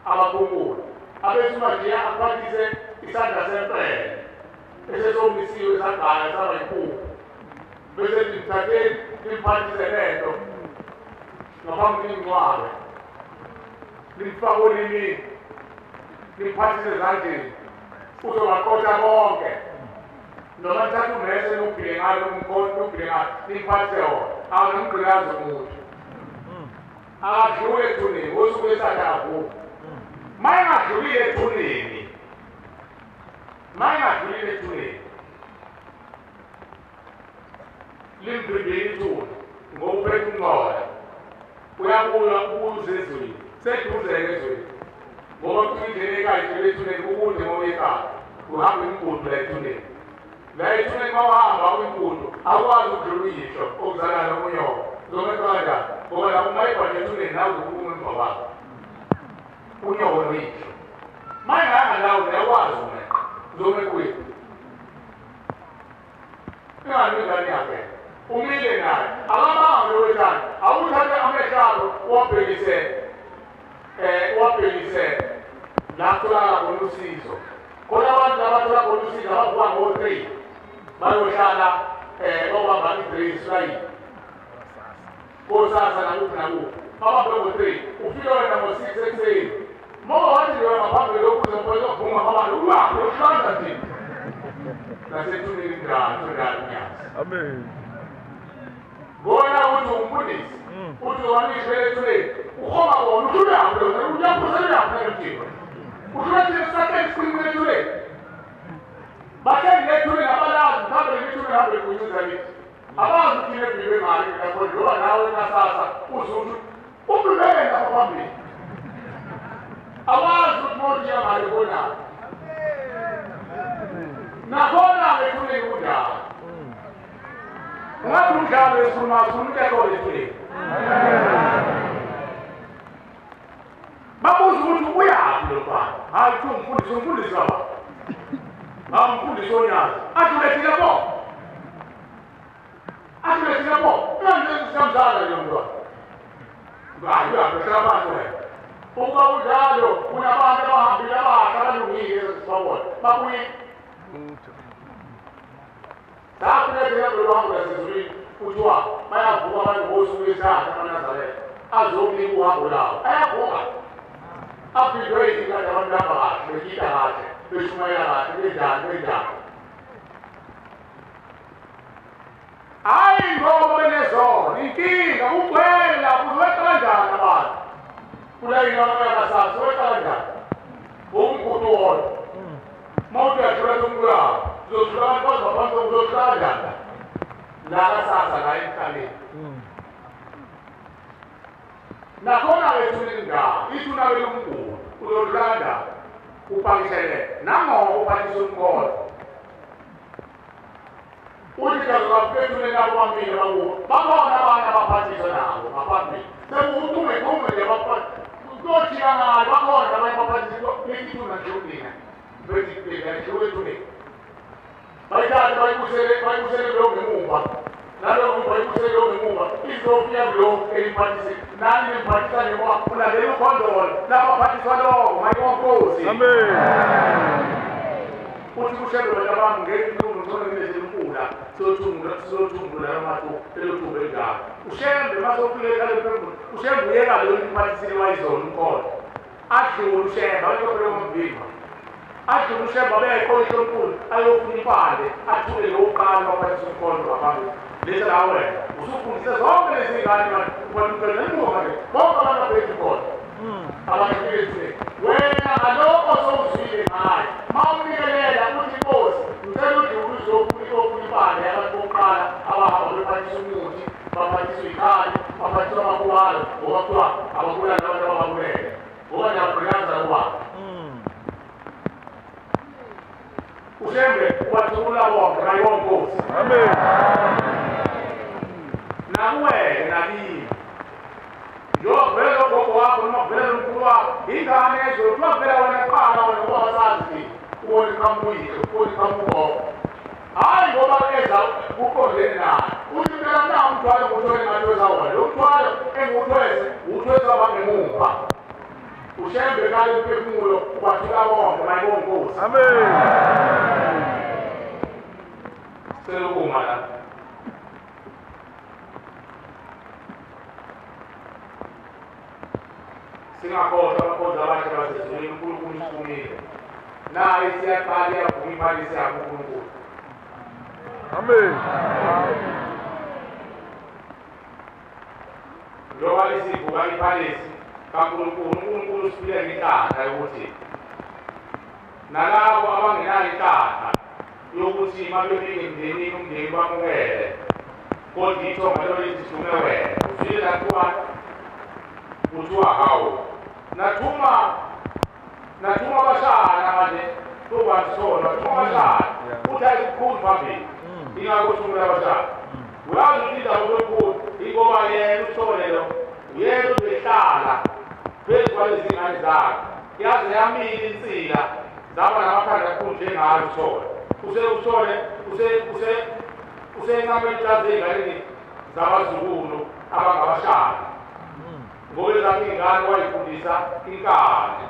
Speaker 11: abakhumula abese umajiya aphathise isandla sempela esesomisiwe sagaya saba yinkukhu bese nimthatheni nimphathise lento ngaphambi nimngcwabe nimfake olimini nimphathise ezandleni uzobaqotha bonke noma nithathe umese niwugile ngalo umkhonto niwugile ngalo nimphathise wona awunamgqilazi umuntu. Akadlule ethuneni, ngosuku lwesithathu akavuki. Uma engadlulile ethuneni, uma engadlulile ethuneni, limvimbile ithuna ngoba uphethe umnqola. Uyabuya uze ezweni, seduze-ke ezweni. Ngoba kuthiwa indlela ekhaya idlula ethuneni kukude uma uya ekhaya, uhamba imigudu la ethuneni. La ethuneni uma uhamba imigudu awukwazi ukudlula uyihlo okuzalana nomunyoko. Uzomenza kanjani? Ngoba lapho uma ibhadla ethuneni nawe uzokhuluma emva kwakho. Unyoko noyihlo. Uma engahamba nawe uyakwazi umeqa, uzomekwethu. Ingani ingane yakhe? Umile naye. Akabanga lowethanda. Awuthathe amehlo akho uwabhekise la kutholakala khona usizo. Khona abantu abathola khona usizo abavuka ngo-3 bayohlala obamba i-grace line. Kosasa nakuphi nakuphi. Babambe ngo-3, ufike wena ngo-6 ekuseni. Uma wathi wena ngaphambili lokhu uzovuma abantu, uyaphi uyohlanza nje. Nasethuneni njalo njalo unyazi.
Speaker 5: Amen.
Speaker 11: Bona ukuthi umfundisi, uthi uzobanishe ethuneni, ukhoma kona, uthi uyaphi lona, uyaphosela uyaphi emthini. Uthi uyathini sahleli sikhulumile ethuneni. Bahleli ethuneni abalazi, mhlawumbe lethuneni hambe kunyuza lithi. Abazi ukuthi lebhilwe ngalo lapho njengoba nawe nasasa uzuthi umlulele lapha phambili. Awazi ukuthi mawuthi ngale konani. Nakhona-ke ethuneni kunjalo. Ungathi umdlalo esikhuluma umuntu ekhona ethuneni. Babuza ukuthi uyaphi lo mfana. Hayi kuthiwa umfundisi, umfundisi baba. Hawu umfundisi onyazi. Athi ulethile bo. Athi ulethile bo. Uyangitshela sikamzala leyo mntwana. Hayi uyaphi hlala phansi wena. Uma kunjalo kunabantu abahambile abahle abalungile esibabona. Babuye. Safuneka kulolu hambo lwasezulwini kuthiwa bayavuka abantu ngosuku lwesithathu amaNazaretha azokunika uhambo lawo. Ayavuka. Aphindwe yini abantu laba kahle, begida kahle, beshumayela kahle, benjani benjani. Hhayi ngoba benezono, inkinga kugcwele lapho uzoweqa kanjani abantu? Kulayini abantu uzoweqa kanjani? Umgudu wodwa. Uma uthi uyadlula umntu uzodlula abantu baze babantu uzodlula kanjani? La kasasa la emhlabeni. Nakhona-ke ethuneni indawo, ithuna-ke lomgudu, uzodlula kanjani? Upakishele, nangoba upakishe umkhono. Uthi kaze ethuneni labo bamile bakubo, bakhona abanye abaphathiswa nabo ngaphambili. Sekuwuchungechunge nje kuyothika ngalo, bakhona abanye abaphathiswa ithuna nje unina. Bayithathe bayibusele lo ngemuva. Naloku bayibusele lo ngemuva. Izofika lo eliphathise. Nani niphathisa ngemuva ulandela ukhondolo. Laba phathiswa lokho mayinkosi.
Speaker 5: Amen.
Speaker 11: Uthi kushebe bantu abami ngeke ilungu ngcono nginezinkula. Sizothungula amathu elothumbe elingaka. Ushembe masofika ekhaya phezulu. Ushembe uyeka lo liphathisile wayizolo umkholo. Adlule ushembe ayophela ngomvimba. Adlule ushembe abekho omkhulu ayofuna impande athule lo uqala waphathisa umkhonto ngaphambili. Lesa la wena usufundise zonke lezi ngane manje ubalulekile emuva nje bonke abantu abethu khona. Abantu bethu wena ngalokho sowuzwile ngayo mawunikelela uthi inkosi ngicela udlule uzofuna impande yabantu bokuqala abahamba bephathisa umuthi baphathiswa ikhali baphathiswa amakubalo ngoba kuthiwa ababulali abantu abababulele ngoba niyabulala kuba. Ushembe ubathula bonke bayonkosi.
Speaker 5: Amen.
Speaker 11: Nakuwena nakimi. Njengoba kuvela ugogo wakho noma kuvela umkhulu wakho, ingane ezolo kuthiwa kuvela wena kuqala wena ngoba wasazi ubona iqhamuka uyihlo, ubona iqhamuka ugogo. Hhayi ngoba eza kuqondene naye. Uthi phela na umthwalo nguthwele ngathwesa wona. Lo mthwalo engiwuthwese, uwuthwesa abangemuva. Ushembe kale umphefumulo ubathula bonke bayibonkosi.
Speaker 5: Amen.
Speaker 11: Sicela ukuma la. Singakhohlwa abakhonzi abahle basezulwini, uNkulunkulu usithumile. Naye siyaqala iyavuma imali siyakho uNkulunkulu.
Speaker 5: Amen.
Speaker 11: Njengoba isivuka iphalisi kaNkulunkulu, uNkulunkulu usiphile ngenhlanhla yokuthi nalabo abangenayo inhlanhla yokuthi uma befika emndenini umndeni bamukele, kodwa ithonga lelo lithi thume wena. Uzwile nathuka kuthiwa hawu, nathuma abashana manje sokwazisona, nathuma abashana uthi ayikukhulu phambili, ingakho uthumela abashana. Uyazi ukuthi indaba omkhulu ingoba yena uthole lo, uyena ubehlala phezu kwalezi ngane zakhe, yaze yamila insila zaba namakhanda kakhulu njengayo uthole. Useuthole usenqamela itazi ey'nganeni zabazukulu abangabashana, ngoba ezakhe iy'ngane wayifundisa inkani.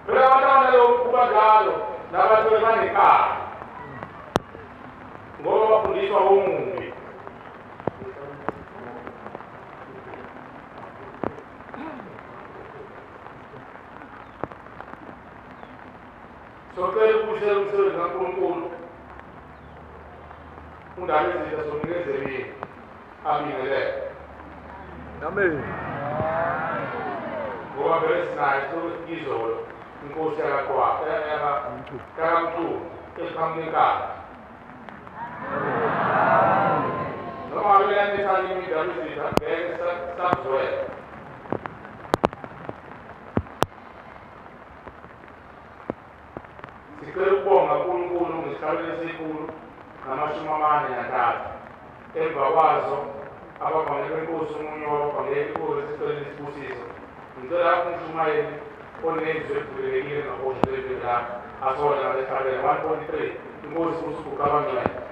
Speaker 11: Phela abantu abanaleyo mkhuba njalo nabathole banenkani ngoba bafundiswa omubi. Socela ukubuyisela umsebenzi kaNkulunkulu undaba ezinto somnikezeli abingelele.
Speaker 5: Amen.
Speaker 11: Ngoba vele sinayo izolo inkosi yakaMchunu eqhamuka. Noma ngabe yanethana imindaba ezinto ngeke sakuzwela. Sicela ukubonga uNkulunkulu ngesihlabelo esikhulu nama-43 emva kwazo ababhangele benkosi omunye wababhangele inkosi esicela isibusiso. Ngicela umshumayeli onezwi elivulelekile ngabosho leveli lakhe asona ngalehlabela 1.3 inkosi usuguqa abangcwele.